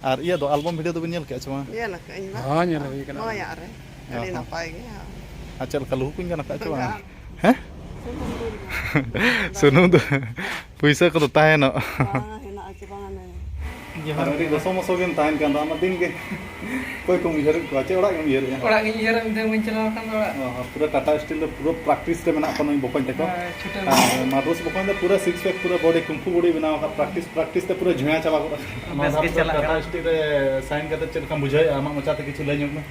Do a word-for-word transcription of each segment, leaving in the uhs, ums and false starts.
ᱟᱨ ᱤᱭᱟᱹ ᱫᱚ, album video ᱫᱚᱵᱤᱱ ᱧᱮᱞ ᱠᱮᱫᱼᱟ ᱥᱮ ᱵᱟᱝ? ᱧᱮᱞ ᱟᱠᱟᱫ ᱟᱹᱧ ᱢᱟ᱾ ᱦᱚᱸ, ᱧᱮᱞ ᱦᱩᱭ ᱠᱟᱱᱟ᱾ ᱱᱚᱣᱟᱭᱟᱜ ᱨᱮ ᱟᱹᱰᱤ ᱦᱚᱸ᱾ ᱱᱟᱯᱟᱭ ᱜᱮ᱾ ᱦᱚᱸ᱾ ᱟᱨ ᱪᱮᱫ ᱞᱮᱠᱟ ᱞᱩᱦᱩᱠ ᱠᱚᱧ ᱜᱟᱱ ᱟᱠᱟᱫᱼᱟ ᱪᱮ ᱵᱟᱝ? ᱵᱟᱝ᱾ ᱦᱮᱸ? ᱥᱩᱱᱩᱢ ᱫᱚ ᱯᱩᱭᱥᱟᱹ ᱠᱚᱫᱚ ᱛᱟᱦᱮᱱᱚᱜ᱾ ᱵᱟᱝ ᱦᱮᱱᱟᱜᱼᱟ ᱪᱮ ᱵᱟᱝ ᱚᱱᱮ᱾ ᱟᱨ ᱟᱹᱰᱤ ᱜᱚᱥᱚ ᱢᱚᱥᱚ ᱜᱮᱢ ᱛᱟᱦᱮᱱ ᱠᱟᱱ ᱫᱚ, ᱟᱢᱟᱜ ᱫᱤᱱ ᱜᱮ ᱚᱠᱚᱭ ᱠᱚᱢ ᱩᱭᱦᱟᱹᱨᱮᱫ ᱠᱚᱣᱟ ᱪᱮ ᱚᱲᱟᱜ ᱜᱮᱢ ᱩᱭᱦᱟᱹᱨᱮᱫᱼᱟ? ᱚᱲᱟᱜ ᱜᱤᱧ ᱩᱭᱦᱟᱹᱨᱟ, ᱢᱤᱫ ᱫᱷᱟᱣ ᱵᱟᱹᱧ ᱪᱟᱞᱟᱣ ᱟᱠᱟᱱ ᱫᱚ ᱚᱲᱟᱜ᱾ ᱚ, ᱯᱩᱨᱟᱹ ᱴᱟᱴᱟ ᱥᱴᱤᱞ ᱫᱚ ᱯᱩᱨᱟᱹ practice ᱨᱮ ᱢᱮᱱᱟᱜ ᱠᱚᱣᱟ ᱱᱩᱭ ᱵᱚᱠᱚᱧ ᱛᱟᱠᱚ᱾ ᱦᱳᱭ, ᱪᱷᱩᱴᱟᱹᱣ᱾ ᱟᱨ ᱢᱟᱫᱨᱚᱥ ᱵᱚᱠᱚᱧ ᱫᱚ ᱯᱩᱨᱟᱹ six pack, ᱯᱩᱨᱟᱹ body kung fu body ᱵᱮᱱᱟᱣ ᱟᱠᱟᱫ, practice practice ᱛᱮ ᱯᱩᱨᱟᱹ ᱡᱷᱩᱭᱟ ᱪᱟᱵᱟ ᱜᱚᱫ ᱟᱠᱟᱱᱟ᱾ ᱵᱮᱥ ᱜᱮ ᱪᱟᱞᱟᱜ ᱠᱟᱱᱟ᱾ ᱴᱟᱴᱟ ᱥᱴᱤᱞ ᱨᱮ sign ᱠᱟᱛᱮ ᱪᱮᱫ ᱞᱮᱠᱟᱢ ᱵᱩᱡᱷᱟᱹᱣᱮᱫᱼᱟ? ᱟᱢᱟᱜ ᱢᱚᱪᱟ ᱛᱮ ᱠᱤᱪᱷᱩ ᱞᱟᱹᱭ ᱧᱚᱜ ᱢᱮ᱾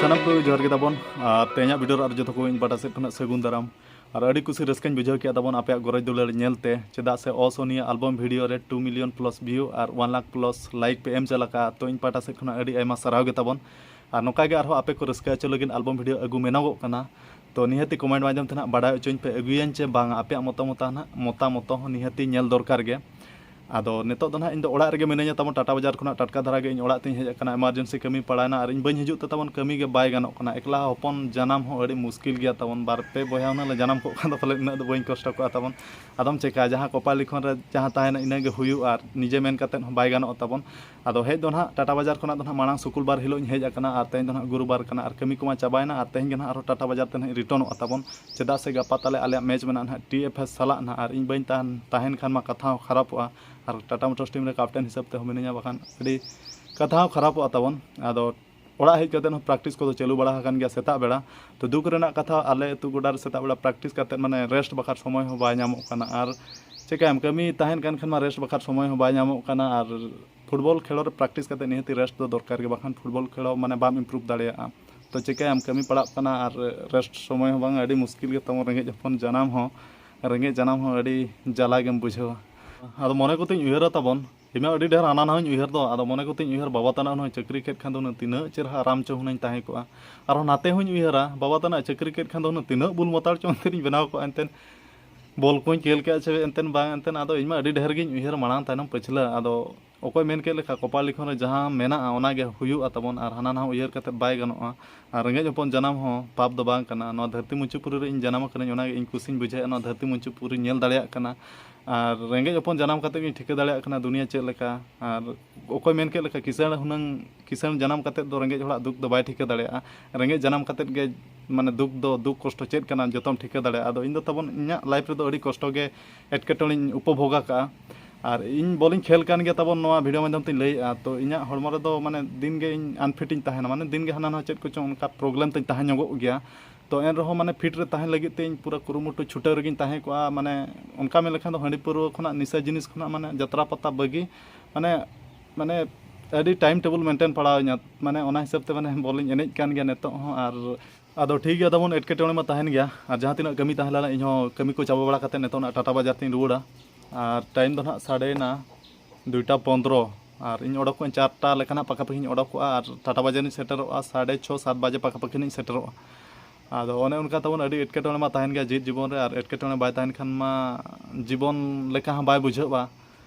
ᱥᱟᱱᱟᱢ ᱠᱚ ᱡᱚᱦᱟᱨ ᱜᱮ ᱛᱟᱵᱚᱱ, ᱟᱨ ᱛᱮᱦᱮᱧᱟᱜ video ᱨᱮ ᱟᱨ ᱡᱚᱛᱚ ᱠᱚ ᱤᱧ ᱯᱟᱦᱴᱟ ᱥᱮᱫ ᱠᱷᱚᱱᱟᱜ ᱥᱟᱹᱜᱩᱱ ᱫᱟᱨᱟᱢ᱾ ᱟᱨ ᱟᱹᱰᱤ ᱠᱩᱥᱤ ᱨᱟᱹᱥᱠᱟᱹᱧ ᱵᱩᱡᱷᱟᱹᱣ ᱠᱮᱫᱟ ᱛᱟᱵᱚᱱ ᱟᱯᱮᱭᱟᱜ ᱜᱚᱨᱚᱡᱽ ᱫᱩᱞᱟᱹᱲ ᱧᱮᱞᱛᱮ, ᱪᱮᱫᱟᱜ ᱥᱮ ᱚᱥᱚᱱᱤᱭᱟᱹ album video ᱨᱮ two million plus view ᱟᱨ one lakh plus like ᱯᱮ ᱮᱢ ᱪᱟᱞ ᱟᱠᱟᱫᱼᱟ᱾ ᱛᱚ ᱤᱧ ᱯᱟᱦᱴᱟ ᱥᱮᱫ ᱠᱷᱚᱱᱟᱜ ᱟᱹᱰᱤ ᱟᱭᱢᱟ ᱥᱟᱨᱦᱟᱣ ᱜᱮ ᱛᱟᱵᱚᱱ᱾ ᱟᱨ ᱱᱚᱝᱠᱟ ᱜᱮ ᱟᱨᱦᱚᱸ ᱟᱯᱮ ᱠᱚ ᱨᱟᱹᱥᱠᱟᱹ ᱦᱚᱪᱚ ᱞᱟᱹᱜᱤᱫ album video ᱟᱹᱜᱩ ᱢᱮᱱᱚᱜᱚᱜ ᱠᱟᱱᱟ᱾ ᱛᱚ ᱱᱤᱦᱟᱹᱛᱤ comment ᱢᱟᱫᱽᱫᱷᱚᱢ ᱛᱮ ᱱᱟᱦᱟᱜ ᱵᱟᱰᱟᱭ ᱦᱚᱪᱚᱧ ᱯᱮ, ᱟᱹᱜᱩᱭᱟᱹᱧ ᱪᱮ ᱵᱟᱝ, ᱟᱯᱮᱭᱟᱜ ᱢᱚᱛᱟᱢᱚᱛ ᱱᱟᱦᱟᱜ, ᱢᱚᱛᱟᱢᱚᱛ ᱦᱚᱸ ᱱᱤᱦᱟᱹᱛᱤ ᱧᱮᱞ ᱫᱚᱨᱠᱟᱨ ᱜᱮ᱾ ᱟᱫᱚ ᱱᱤᱛᱚᱜ ᱫᱚ ᱱᱟᱦᱟᱜ ᱤᱧ ᱫᱚ ᱚᱲᱟᱜ ᱨᱮᱜᱮ ᱢᱤᱱᱟᱹᱧᱟ ᱛᱟᱵᱚᱱ, ᱴᱟᱴᱟ ᱵᱟᱡᱟᱨ ᱠᱷᱚᱱᱟᱜ ᱴᱟᱴᱠᱟ ᱫᱷᱟᱨᱟ ᱜᱮ ᱤᱧ ᱚᱲᱟᱜ ᱛᱤᱧ ᱦᱮᱡ ᱟᱠᱟᱱᱟ, emergency ᱠᱟᱹᱢᱤ ᱯᱟᱲᱟᱣᱮᱱᱟ ᱟᱨ ᱤᱧ ᱵᱟᱹᱧ ᱦᱤᱡᱩᱜ ᱛᱮ ᱛᱟᱵᱚᱱ ᱠᱟᱹᱢᱤ ᱜᱮ ᱵᱟᱭ ᱜᱟᱱᱚᱜ ᱠᱟᱱᱟ᱾ ᱮᱠᱞᱟ ᱦᱚᱯᱚᱱ ᱡᱟᱱᱟᱢ ᱦᱚᱸ ᱟᱹᱰᱤ ᱢᱩᱥᱠᱤᱞ ᱜᱮᱭᱟ ᱛᱟᱵᱚᱱ, ᱵᱟᱨ ᱯᱮ ᱵᱚᱭᱦᱟ ᱦᱩᱱᱟᱹᱝ ᱞᱮ ᱡᱟᱱᱟᱢ ᱠᱚᱜ ᱠᱷᱟᱱ ᱫᱚ ᱯᱟᱞᱮ ᱩᱱᱟᱹᱜ ᱫᱚ ᱵᱟᱹᱧ ᱠᱚᱥᱴᱚ ᱠᱚᱜᱼᱟ ᱛᱟᱵᱚᱱ᱾ ᱟᱫᱚᱢ ᱪᱮᱠᱟ, ᱡᱟᱦᱟᱸ ᱠᱚᱯᱟᱞ ᱞᱤᱠᱷᱚᱱ ᱨᱮ ᱡᱟᱦᱟᱸ ᱛᱟᱦᱮᱱᱟ ᱤᱱᱟᱹ ᱜᱮ ᱦᱩᱭᱩᱜᱼᱟ, ᱟᱨ ᱱᱤᱡᱮ ᱢᱮᱱ ᱠᱟᱛᱮᱫ ᱦᱚᱸ ᱵᱟᱭ ᱜᱟᱱᱚᱜᱼᱟ ᱛᱟᱵᱚᱱ᱾ ᱟᱫᱚ ᱦᱮᱡ ᱫᱚ ᱱᱟᱦᱟᱜ ᱴᱟᱴᱟ ᱵᱟᱡᱟᱨ ᱠᱷᱚᱱᱟᱜ ᱫᱚ ᱱᱟᱦᱟᱜ ᱢᱟᱲᱟᱝ ᱥᱩᱠᱩᱞ ᱵᱟᱨ ᱦᱤᱞᱳᱜ ᱤᱧ ᱦᱮᱡ ᱟᱠᱟᱱᱟ, ᱟᱨ ᱛᱮᱦᱮᱧ ᱫᱚ ᱱᱟᱦᱟᱜ ᱜᱩᱨᱩᱵᱟᱨ ᱠᱟᱱᱟ, ᱟᱨ ᱠᱟᱹᱢᱤ ᱠᱚᱢᱟ ᱪᱟᱵᱟᱭᱮᱱᱟ, ᱟᱨ ᱛᱮᱦᱮᱧ ᱜᱮ ᱱᱟᱦᱟᱜ ᱟᱨᱦᱚᱸ ᱴᱟᱴᱟ ᱵᱟᱡᱟᱨ ᱛᱮ ᱱᱟᱦᱟᱜ ᱤᱧ return ᱚᱜᱼᱟ ᱛᱟᱵᱚᱱ᱾ ᱪᱮᱫᱟᱜ ᱥᱮ ᱜᱟᱯᱟ ᱛᱟᱞᱮ ᱟᱞᱮᱭᱟᱜ match ᱢᱮᱱᱟᱜᱼᱟ ᱱᱟᱦᱟᱜ T F S ᱥᱟᱞᱟᱜ ᱱᱟᱦᱟᱜ, ᱟᱨ ᱤᱧ ᱵᱟᱹᱧ ᱛᱟᱦᱮᱱ, ᱛᱟᱦᱮᱱ ᱠᱷᱟᱱ ᱢᱟ ᱠᱟᱛᱷᱟ ᱦᱚᱸ ᱠᱷᱟᱨᱟᱯᱚᱜᱼᱟ, ᱟᱨ ᱴᱟᱴᱟ ᱢᱳᱴᱚᱨᱥ team ᱨᱮ captain ᱦᱤᱥᱟᱹᱵ ᱛᱮᱦᱚᱸ ᱢᱤᱱᱟᱹᱧᱟ, ᱵᱟᱠᱷᱟᱱ ᱟᱹᱰᱤ ᱠᱟᱛᱷᱟ ᱦᱚᱸ ᱠᱷᱟᱨᱟᱯᱚᱜᱼᱟ ᱛᱟᱵᱚᱱ᱾ ᱟᱫᱚ ᱚᱲᱟᱜ ᱦᱮᱡ ᱠᱟᱛᱮᱫ ᱦᱚᱸ practice ᱠᱚᱫᱚ ᱪᱟᱹᱞᱩ ᱵᱟᱲᱟ ᱟᱠᱟᱱ ᱜᱮᱭᱟ ᱥᱮᱛᱟᱜ ᱵᱮᱲᱟ᱾ ᱛᱚ ᱫᱩᱠ ᱨᱮᱱᱟᱜ ᱠᱟᱛᱷᱟ, ᱟᱞᱮ ᱟᱹᱛᱩ ᱜᱚᱰᱟ ᱨᱮ ᱥᱮᱛᱟᱜ ᱵᱮᱲᱟ practice ᱠᱟᱛᱮᱫ ᱢᱟᱱᱮ rest ᱵᱟᱠᱷᱟᱨ ᱥᱚᱢᱚᱭ ᱦᱚᱸ ᱵᱟᱭ ᱧᱟᱢᱚᱜ ᱠᱟᱱᱟ, ᱟᱨ ᱪᱮᱠᱟᱭᱟᱢ, ᱠᱟᱹᱢᱤ ᱛᱟᱦᱮᱱ ᱠᱟᱱ ᱠᱷᱟᱱ ᱢᱟ rest ᱵᱟᱠᱷᱟᱨ ᱥᱚᱢᱚᱭ ᱦᱚᱸ ᱵᱟᱭ ᱧᱟᱢᱚᱜ ᱠᱟᱱᱟ, ᱟᱨ football ᱠᱷᱮᱞᱳᱰ ᱨᱮ practice ᱠᱟᱛᱮᱫ ᱱᱤᱦᱟᱹᱛᱤ rest ᱫᱚ ᱫᱚᱨᱠᱟᱨ ᱜᱮ, ᱵᱟᱠᱷᱟᱱ football ᱠᱷᱮᱞᱳᱰ ᱢᱟᱱᱮ ᱵᱟᱢ improve ᱫᱟᱲᱮᱭᱟᱜᱼᱟ᱾ ᱛᱚ ᱪᱮᱠᱟᱭᱟᱢ, ᱠᱟᱹᱢᱤ ᱯᱟᱲᱟᱜ ᱠᱟᱱᱟ ᱟᱨ rest ᱥᱚᱢᱚᱭ ᱦᱚᱸ ᱵᱟᱝ, ᱟᱹᱰᱤ ᱢᱩᱥᱠᱤᱞ ᱜᱮ ᱛᱟᱵᱚᱱ ᱨᱮᱸᱜᱮᱡ ᱦᱚᱯᱚᱱ ᱡᱟᱱᱟᱢ ᱦᱚᱸ, ᱨᱮᱸᱜᱮᱡ ᱡᱟᱱᱟᱢ ᱦᱚᱸ ᱟᱹᱰᱤ ᱡᱟᱞᱟ ᱜᱮᱢ ᱵᱩᱡᱷᱟᱹᱣᱟ᱾ ᱟᱫᱚ ᱢᱚᱱᱮ ᱠᱚᱛᱮᱧ ᱩᱭᱦᱟᱹᱨᱟ ᱛᱟᱵᱚᱱ, ᱤᱧ ᱢᱟ ᱟᱹᱰᱤ ᱰᱷᱮᱨ ᱦᱟᱱᱟ ᱱᱟᱣᱟᱧ ᱩᱭᱦᱟᱹᱨ ᱫᱚ, ᱟᱫᱚ ᱢᱚᱱᱮ ᱠᱚᱛᱮᱧ ᱩᱭᱦᱟᱹᱨ ᱵᱟᱵᱟ ᱛᱟᱱᱟᱜ ᱦᱩᱱᱟᱹᱝ ᱪᱟᱹᱠᱨᱤ ᱠᱮᱫ ᱠᱷᱟᱱ ᱫᱚ ᱦᱩᱱᱟᱹᱝ ᱛᱤᱱᱟᱹᱜ ᱪᱮᱦᱨᱟ ᱟᱨᱟᱢ ᱪᱚ ᱦᱩᱱᱟᱹᱝ ᱛᱟᱦᱮᱸ ᱠᱚᱜᱼᱟ᱾ ᱟᱨᱦᱚᱸ ᱱᱟᱛᱮ ᱦᱚᱸᱧ ᱩᱭᱦᱟᱹᱨᱟ ᱵᱟᱵᱟ ᱛᱟᱱᱟᱜ ᱪᱟᱹᱠᱨᱤ ᱠᱮᱫ ᱠᱷᱟᱱ ᱫᱚ ᱦᱩᱱᱟᱹᱝ ᱛᱤᱱᱟᱹᱜ ᱵᱩᱞ ᱢᱟᱛᱟᱲ ᱪᱚ ᱚᱱᱛᱮ ᱨᱤᱧ ᱵᱮᱱᱟᱣ ᱠᱚᱜᱼᱟ ᱮᱱᱛᱮᱫ᱾ ᱵᱚᱞ ᱠᱚᱧ ᱠᱷᱮᱞ ᱠᱮᱜᱼᱟ ᱪᱮ ᱮᱱᱛᱮᱫ ᱵᱟᱝ ᱮᱱᱛᱮᱫ, ᱟᱫᱚ ᱤᱧ ᱢᱟ ᱟᱹᱰᱤ ᱰᱷᱮᱨ ᱜᱤᱧ ᱩᱭᱦᱟᱹᱨ ᱢᱟᱲᱟᱝ ᱛᱟᱭᱱᱚᱢ ᱯᱟᱹᱪᱷᱞᱟᱹ᱾ ᱟᱫᱚ ᱚᱠᱚᱭ ᱢᱮᱱ ᱠᱮᱫ ᱞᱮᱠᱟ, ᱠᱚᱯᱟᱞ ᱞᱤᱠᱷᱚᱱ ᱨᱮ ᱡᱟᱦᱟᱸ ᱢᱮᱱᱟᱜᱼᱟ, ᱚᱱᱟ ᱜᱮ ᱦᱩᱭᱩᱜᱼᱟ ᱛᱟᱵᱚᱱ, ᱟᱨ ᱦᱟᱱᱟ ᱱᱟᱣᱟ ᱩᱭᱦᱟᱹᱨ ᱠᱟᱛᱮᱫ ᱵᱟᱭ ᱜᱟᱱᱚᱜᱼᱟ᱾ ᱟᱨ ᱨᱮᱸᱜᱮᱡ ᱦᱚᱯᱚᱱ ᱡᱟᱱᱟᱢ ᱦᱚᱸ ᱯᱟᱯ ᱫᱚ ᱵᱟᱝ ᱠᱟᱱᱟ᱾ ᱱᱚᱣᱟ ᱫᱷᱟᱹᱨᱛᱤ ᱢᱩᱪᱩ ᱯᱩᱨᱤ ᱨᱮ ᱤᱧ ᱡᱟᱱᱟᱢ ᱟᱠᱟᱱᱟᱹᱧ, ᱚᱱᱟ ᱜᱮ ᱤᱧ ᱠᱩᱥᱤᱧ ᱵᱩᱡᱷᱟᱹᱣᱮᱫᱼᱟ, ᱱᱚᱣᱟ ᱫᱷᱟᱹᱨᱛᱤ ᱢᱩᱪᱩ ᱯᱩᱨᱤᱧ ᱧᱮᱞ ᱫᱟᱲᱮᱭᱟᱜ ᱠᱟᱱᱟ᱾ ᱟᱨ ᱨᱮᱸᱜᱮᱡ ᱦᱚᱯᱚᱱ ᱡᱟᱱᱟᱢ ᱠᱟᱛᱮᱫ ᱜᱤᱧ ᱴᱷᱤᱠᱟᱹ ᱫᱟᱲᱮᱭᱟᱜ ᱠᱟᱱᱟ ᱫᱩᱱᱤᱭᱟᱹ ᱪᱮᱫ ᱞᱮᱠᱟ᱾ ᱟᱨ ᱚᱠᱚᱭ ᱢᱮᱱ ᱠᱮᱫ ᱞᱮᱠᱟ, ᱠᱤᱥᱟᱹᱬ ᱦᱩᱱᱟᱹᱝ, ᱠᱤᱥᱟᱹᱬ ᱡᱟᱱᱟᱢ ᱠᱟᱛᱮᱫ ᱫᱚ ᱨᱮᱸᱜᱮᱡ ᱦᱚᱲᱟᱜ ᱫᱩᱠ ᱫᱚ ᱵᱟᱭ ᱴᱷᱤᱠᱟᱹ ᱫᱟᱲᱮᱭᱟᱜᱼᱟ᱾ ᱨᱮᱸᱜᱮᱡ ᱡᱟᱱᱟᱢ ᱠᱟᱛᱮᱫ ᱜᱮ ᱢᱟᱱᱮ ᱫᱩᱠ ᱫᱚ, ᱫᱩᱠ ᱠᱚᱥᱴᱚ ᱪᱮᱫ ᱠᱟᱱᱟ, ᱡᱚᱛᱚᱢ ᱴᱷᱤᱠᱟᱹ ᱫᱟᱲᱮᱭᱟᱜᱼᱟ᱾ ᱟᱫᱚ ᱤᱧ ᱫᱚ ᱛᱟᱵᱚᱱ ᱤᱧᱟᱹᱜ ᱞᱟᱭᱤᱯᱷ ᱨᱮᱫᱚ ᱟᱹᱰᱤ ᱠᱚᱥᱴᱚ ᱜᱮ, ᱮᱴᱠᱮᱴᱚᱬᱮᱧ ᱩᱯᱚᱵᱷᱳᱜᱽ ᱟᱠᱟᱫᱼᱟ᱾ ᱟᱨ ᱤᱧ ᱵᱚᱞᱤᱧ ᱠᱷᱮᱞ ᱠᱟᱱ ᱜᱮᱭᱟ ᱛᱟᱵᱚᱱ, ᱱᱚᱣᱟ ᱵᱷᱤᱰᱤᱭᱳ ᱢᱟᱫᱽᱫᱷᱚᱢ ᱛᱤᱧ ᱞᱟᱹᱭᱮᱫᱼᱟ᱾ ᱛᱚ ᱤᱧᱟᱹᱜ ᱦᱚᱲᱢᱚ ᱨᱮᱫᱚ ᱢᱟᱱᱮ ᱫᱤᱱ ᱜᱮ ᱤᱧ ᱟᱱᱯᱷᱤᱴ ᱤᱧ ᱛᱟᱦᱮᱱᱟ, ᱢᱟᱱᱮ ᱫᱤᱱ ᱜᱮ ᱦᱟᱱᱟ ᱱᱟᱣᱟ ᱪᱮᱫ ᱠᱚᱪᱚᱝ ᱚᱱᱠᱟ ᱯᱨᱚᱵᱞᱮᱢ ᱛᱤᱧ ᱛᱟᱦᱮᱸ ᱧᱚᱜᱚᱜ ᱜᱮᱭᱟ᱾ ᱛᱚ ᱮᱱ ᱨᱮᱦᱚᱸ ᱢᱟᱱᱮ ᱯᱷᱤᱴ ᱨᱮ ᱛᱟᱦᱮᱱ ᱞᱟᱹᱜᱤᱫ ᱛᱮ ᱤᱧ ᱯᱩᱨᱟᱹ ᱠᱩᱨᱩᱢᱩᱴᱩ ᱪᱷᱩᱴᱟᱹᱣ ᱨᱮᱜᱤᱧ ᱛᱟᱦᱮᱸ ᱠᱚᱜᱼᱟ᱾ ᱢᱟᱱᱮ ᱚᱱᱠᱟ ᱢᱮᱱ ᱞᱮᱠᱷᱟᱱ ᱫᱚ ᱦᱟᱺᱰᱤ ᱯᱟᱹᱨᱣᱟᱹ ᱠᱷᱚᱱᱟᱜ, ᱱᱤᱥᱟᱹ ᱡᱤᱱᱤᱥ ᱠᱷᱚᱱᱟᱜ, ᱢᱟᱱᱮ ᱡᱟᱛᱨᱟ ᱯᱟᱛᱟ ᱵᱟᱹᱜᱤ, ᱢᱟᱱᱮ, ᱢᱟᱱᱮ ᱟᱹᱰᱤ ᱴᱟᱭᱤᱢ ᱴᱮᱵᱚᱞ ᱢᱮᱱᱴᱮᱱ ᱯᱟᱲᱟᱣ ᱤᱧᱟ᱾ ᱢᱟᱱᱮ ᱚᱱᱟ ᱦᱤᱥᱟᱹᱵ ᱛᱮ ᱢᱟᱱᱮ ᱵᱚᱞᱤᱧ ᱮᱱᱮᱡ ᱠᱟᱱ ᱜᱮᱭᱟ ᱱᱤᱛᱚᱜ ᱦᱚᱸ᱾ ᱟᱨ ᱟᱫᱚ ᱴᱷᱤᱠ ᱜᱮᱭᱟ ᱛᱟᱵᱚᱱ, ᱮᱴᱠᱮᱴᱚᱬᱮ ᱢᱟ ᱛᱟᱦᱮᱱ ᱜᱮᱭᱟ᱾ ᱟᱨ ᱡᱟᱦᱟᱸ ᱛᱤᱱᱟᱹᱜ ᱠᱟᱹᱢᱤ ᱛᱟᱦᱮᱸ ᱞᱮᱱᱟ, ᱤᱧ ᱦᱚᱸ ᱠᱟᱹᱢᱤ ᱠᱚ ᱪᱟᱵᱟ ᱵᱟᱲᱟ ᱠᱟᱛᱮ ᱱᱤᱛᱚᱜ ᱱᱟᱜ ᱴᱟᱴᱟ ᱵᱟᱡᱟᱨ ᱛᱤᱧ ᱨᱩᱣᱟᱹᱲᱟ᱾ ᱟᱨ ᱴᱟᱭᱤᱢ ᱫᱚ ᱱᱟᱜ ᱥᱟᱰᱮᱭᱮᱱᱟ ᱫᱩᱭᱴᱟ ᱯᱚᱱᱫᱽᱨᱚ᱾ ᱟᱨ ᱤᱧ ᱚᱰᱚᱠᱚᱜᱼᱟᱹᱧ ᱪᱟᱨᱴᱟ ᱞᱮᱠᱟ ᱱᱟᱜ ᱯᱟᱠᱟᱯᱟᱠᱤᱧ ᱚᱰᱚᱠᱚᱜᱼᱟ᱾ ᱟᱨ ᱴᱟᱴᱟ ᱵᱟᱡᱟᱨᱤᱧ ᱥᱮᱴᱮᱨᱚᱜᱼᱟ ᱥᱟᱲᱮ ᱪᱷᱚ, ᱥᱟᱛ ᱵᱟᱡᱮ ᱯᱟᱠᱟᱯᱟᱠᱤ ᱱᱟᱜ ᱤᱧ ᱥᱮᱴᱮᱨᱚᱜᱼᱟ᱾ ᱟᱫᱚ ᱚᱱᱮ ᱚᱱᱠᱟ ᱛᱟᱵᱚᱱ ᱟᱹᱰᱤ ᱮᱴᱠᱮᱴᱚᱬᱮ ᱢᱟ ᱛᱟᱦᱮᱱ ᱜᱮᱭᱟ ᱡᱤᱭᱤᱫ ᱡᱤᱵᱚᱱ ᱨᱮ, ᱟᱨ ᱮᱴᱠᱮᱴᱚᱬᱮ ᱵᱟᱭ ᱛᱟᱦᱮᱱ ᱠᱷᱟᱱ ᱢᱟ ᱡᱤᱵᱚᱱ ᱞᱮᱠᱟ ᱦᱚᱸ ᱵᱟᱭ ᱵᱩᱡᱷᱟᱹᱜᱼᱟ᱾